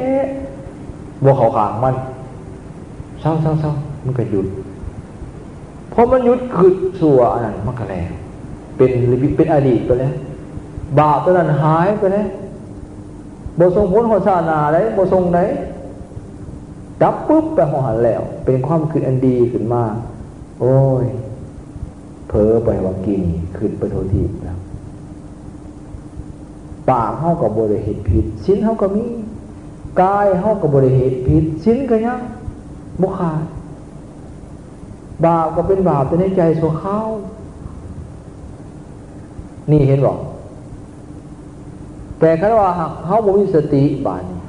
ບໍ່ເຂົ້າຂ້າງມັນ ເຊົາໆໆ ມັນກໍຢຸດ. ພໍມັນຢຸດຄິດຊົ່ວອັນນັ້ນ ມັນກໍແລ້ວ ເປັນ ເປັນອະດີດໄປແລ້ວ ບາບຕົວນັ້ນຫາຍໄປແລ້ວ ບໍ່ສົ່ງຜົນຮອດຊາດໜ້າໃດ ບໍ່ສົ່ງໃດ ດັບປຶບໄປຮອດຫັ້ນແລ້ວ ເປັນຄວາມຄິດອັນດີຂຶ້ນມາ. ໂອ້ຍ ເຜີໄປວ່າກີ້ນີ້ ຄິດໄປທົ່ວທີບແລ້ວ. ປາກເຮົາກໍບໍ່ໄດ້ເຮັດຜິດ ສິນເຮົາກໍມີ ກາຍເຮົາກໍບໍ່ໄດ້ເຮັດຜິດ ສິນກໍຍັງບໍ່ຂາດ. ບາບກໍເປັນບາບແຕ່ໃນໃຈຊົ່ວຄາວ. ນີ້ເຫັນບໍ່? ແຕ່ຄັນວ່າຫາກເຮົາບໍ່ມີສະຕິບາດນີ້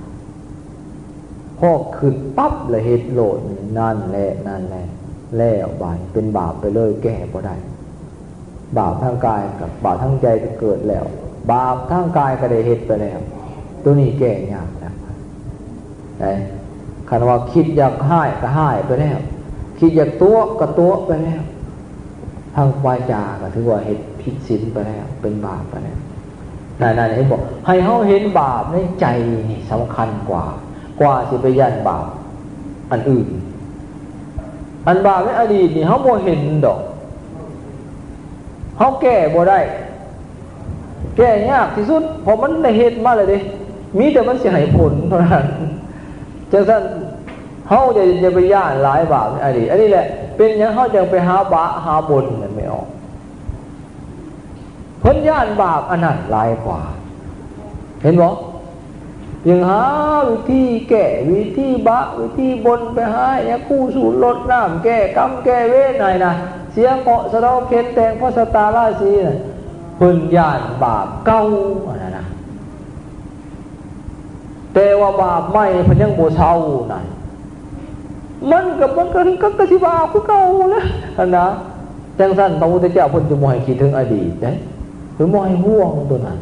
ພໍຄິດປັບລະເຮັດໂລດ ນັ້ນແຫຼະ ນັ້ນແຫຼະ ແລ້ວບາດນີ້ເປັນບາບໄປເລີຍ ແກ້ບໍ່ໄດ້. ບາບທາງກາຍກັບບາບທາງໃຈກໍເກີດແລ້ວ ບາບທາງກາຍກໍໄດ້ເຮັດໄປແລ້ວ ໂຕນີ້ແກ້ຍາກນະ. ໄດ້ ຄັນວ່າຄິດຢາກຮ້າຍກໍຮ້າຍໄປແລ້ວ ຄິດຢາກຕົວະກໍຕົວະໄປແລ້ວ ທາງວາຈາກໍຖືວ່າເຮັດຜິດສິນໄປແລ້ວ ເປັນບາບໄປແລ້ວ. ນັ້ນໆ ເຫັນບໍ່? ໃຫ້ເຮົາເຫັນບາບໃນໃຈນີ້ສຳຄັນກວ່າ ກວ່າຊິໄປຢ້ານບາບອັນອື່ນ. ອັນບາບໃນອະດີດນີ້ເຮົາບໍ່ເຫັນດອກ ເຮົາແກ້ບໍ່ໄດ້ ແກ້ຍາກທີ່ສຸດ ເພາະມັນໄດ້ເຮັດມາແລ້ວເດ້ ມີແຕ່ມັນຊິໃຫ້ຜົນເທົ່ານັ້ນ. ຈັ່ງຊັ້ນ ເຮົາຢ່າ ຢ່າໄປຢ້ານຫຼາຍບາບໃນອະດີດ. ອັນນີ້ແຫຼະ ເປັນຫຍັງເຮົາຈັ່ງໄປຫາບາ ຫາບົນນັ້ນແມ່ອອກ ເພິ່ນຢ້ານບາບອັນນັ້ນຫຼາຍກວ່າ ເຫັນບໍ່? ຍັງຫາວິທີແກ້ ວິທີບະ ວິທີບົນ ໄປຫາຍາຄູສູດລົດນ້ຳ ແກ້ກຳແກ້ເວນໃຫ້ນະ ເສຍເຄາະສະເດົາເຂັນ ແຕ່ງພະຊະຕາລາສີນະ ເພິ່ນຢ້ານບາບເກົ່າອັນນັ້ນນະ. ແຕ່ວ່າບາບໃໝ່ເພິ່ນຍັງບໍ່ເຊົານັ້ນ ມັນກໍ ມັນກໍ ກໍ ກໍຊິບາບຄືເກົ່າແຫຼະຫັ້ນນະ. ຈັ່ງຊັ້ນ ພະພຸດທະເຈົ້າເພິ່ນຈຶ່ງບໍ່ໃຫ້ຄິດເຖິງອະດີດເດ້ ເພິ່ນບໍ່ໃຫ້ຫ່ວງໂຕນັ້ນ.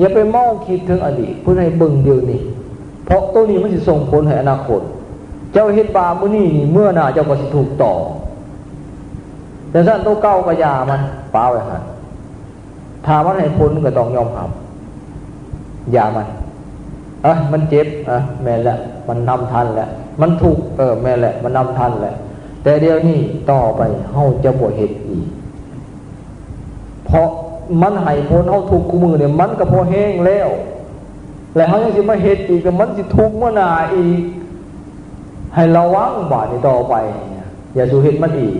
ຢ່າໄປເມົາຄິດເຖິງອະດີດ ເພິ່ນໃຫ້ເບິ່ງດຽວນີ້ ເພາະໂຕນີ້ມັນຊິສົ່ງຜົນໃຫ້ອະນາຄົດ. ເຈົ້າເຮັດບາບມື້ນີ້ນີ້ ເມື່ອໜ້າເຈົ້າກໍຊິທຸກຕໍ່. ຈັ່ງຊັ້ນ ໂຕເກົ່າກໍຢ່າມັນ ປະໄວ້ຫັ້ນ. ຖ້າມັນໃຫ້ຜົນກໍຕ້ອງຍອມຮັບ ຢ່າມັນ. ເອີ ມັນເຈັບ ເອີ ແມ່ນແຫຼະ ມັນນຳທັນແຫຼະ ມັນທຸກ ເອີ ແມ່ນແຫຼະ ມັນນຳທັນແຫຼະ ແຕ່ດຽວນີ້ຕໍ່ໄປເຮົາຈະບໍ່ເຮັດອີກ ເພາະມັນໃຫ້ຜົນເຮົາທຸກຄູ່ມື້ນີ້ ມັນກໍພໍແຮງແລ້ວ. ແລະເຮົາຍັງຊິມາເຮັດອີກ ແລ້ວມັນຊິທຸກມື້ໜ້າອີກ. ໃຫ້ລະວັງບາດນີ້ຕໍ່ໄປ ຢ່າສູ່ເຮັດມັນອີກ.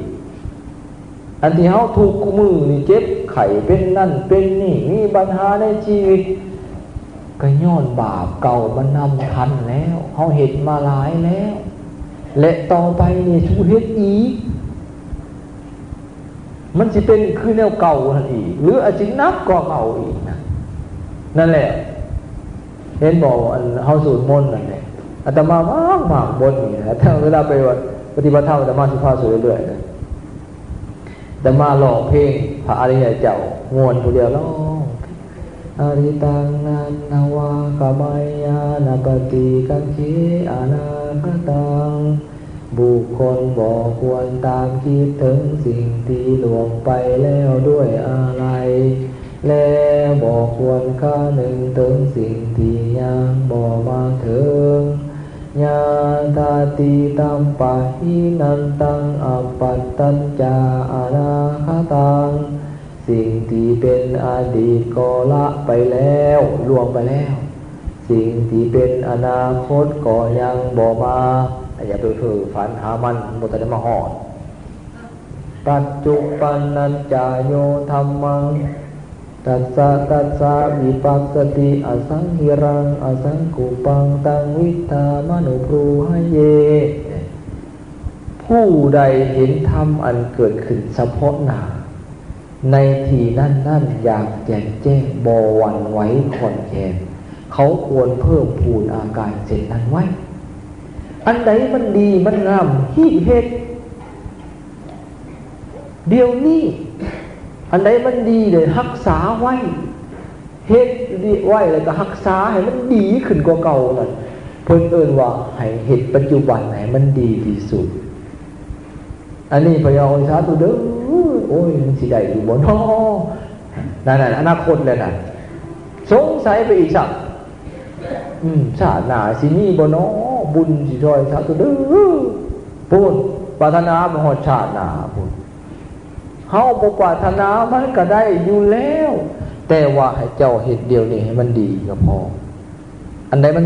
ອັນທີ່ເຮົາທຸກຄູ່ມື້ນີ້ ເຈັບໄຂ້ເປັນນັ້ນເປັນນີ້ ມີບັນຫາໃນຊີວິດ ກໍຍ້ອນບາບເກົ່າມັນນຳທັນແລ້ວ. ເຮົາເຮັດມາຫຼາຍແລ້ວ ແລະຕໍ່ໄປນີ້ສູ່ເຮັດອີກ ມັນຊິເປັນຄືແນວເກົ່າຫັ້ນອີກ ຫຼືອາດຊິໜັກກວ່າເກົ່າອີກນະ. ນັ້ນແຫຼະ ເຫັນບໍ່ ອັນເຮົາສວດມົນນັ້ນແຫຼະ ອາດຕະມາມັກ ມັກບົດນີ້ນະ. ເວລາໄປວັດປະຕິບັດທຳ ອາດຕະມາຊິພາສວດເລື້ອຍໆນະ. ອາດຕະມາຮ້ອງເພງພະອະລິຍະເຈົ້າ ມ່ວນຜູ້ດຽວຮ້ອງ ອະດີຕັງ ນານນະວາ ກະມາຍາ ນະປະຕິກັງເຂ ອະນາຄະຕັງ. ບຸກຄົນບໍ່ຄວນຕາມຄິດເຖິງສິ່ງທີ່ລ່ວງໄປແລ້ວດ້ວຍອາໄລ ແລະບໍ່ຄວນຄະນຶງເຖິງສິ່ງທີ່ຍັງບໍ່ມາເຖິງ. ຍະຖາທິຕັມປະຫິນັນຕັງ ອະປັດຕັນຈາ ອະນາຄະຕັງ. ສິ່ງທີ່ເປັນອະດີດກໍລະໄປແລ້ວ ລ່ວງໄປແລ້ວ. ສິ່ງທີ່ເປັນອະນາຄົດກໍຍັງບໍ່ມາ. ຢ່າໄປເພ້ອຝັນຫາມັນ ມັນບໍ່ທັນໄດ້ມາຮອດ. ປັດຈຸປະນັນຈາໂຍທຳມັງ ຕັດສະຕັດສະວິປັດສະຕິ ອະສັງຫິລັງ ອະສັງກຸປະປັງ ຕັງ ວິດຖາມະນຸບຣູຮະເຍ. ຜູ້ໃດເຫັນທຳອັນເກີດຂຶ້ນສະເພາະໜ້າ ໃນທີ່ນັ້ນໆ ຢ່າງແຈ່ມແຈ້ງ ບໍ່ຫວັ່ນໄຫວຄອນແຄນ, ເຂົາຄວນເພີ່ມພູນອາການເຊັ່ນນັ້ນໄວ້. ອັນໃດມັນດີມັນງາມ ຮີບເຮັດດຽວນີ້, ອັນໃດມັນດີ ໄດ້ຮັກສາໄວ້. ເຮັດໄວ້ແລ້ວກໍຮັກສາໃຫ້ມັນດີຂຶ້ນກວ່າເກົ່ານັ້ນ ເພິ່ນເອີ້ນວ່າໃຫ້ເຮັດປັດຈຸບັນໃຫ້ມັນດີທີ່ສຸດ. ອັນນີ້ພະເຈົ້າ ໂອ້ຍ ສາທຸເດີ້ ໂອ້ຍ ມັນຊິໄດ້ຢູ່ບໍ່ນໍ? ນັ້ນໆ ອະນາຄົດແລ້ວນັ້ນ ສົງໄສໄປອີກຊ້ຳ ອືມ ຊາດໜ້າຊິມີບໍ່ນໍ? ບຸນຊິຊ່ອຍ ສາທຸເດີ້ ພຸ້ນ ປາດຖະໜາໄປຮອດຊາດໜ້າພຸ້ນ. ເຮົາບໍ່ປາດຖະໜາມັນກໍໄດ້ຢູ່ແລ້ວ, ແຕ່ວ່າໃຫ້ເຈົ້າເຮັດດຽວນີ້ໃຫ້ມັນດີກໍພໍ. ອັນໃດມັນ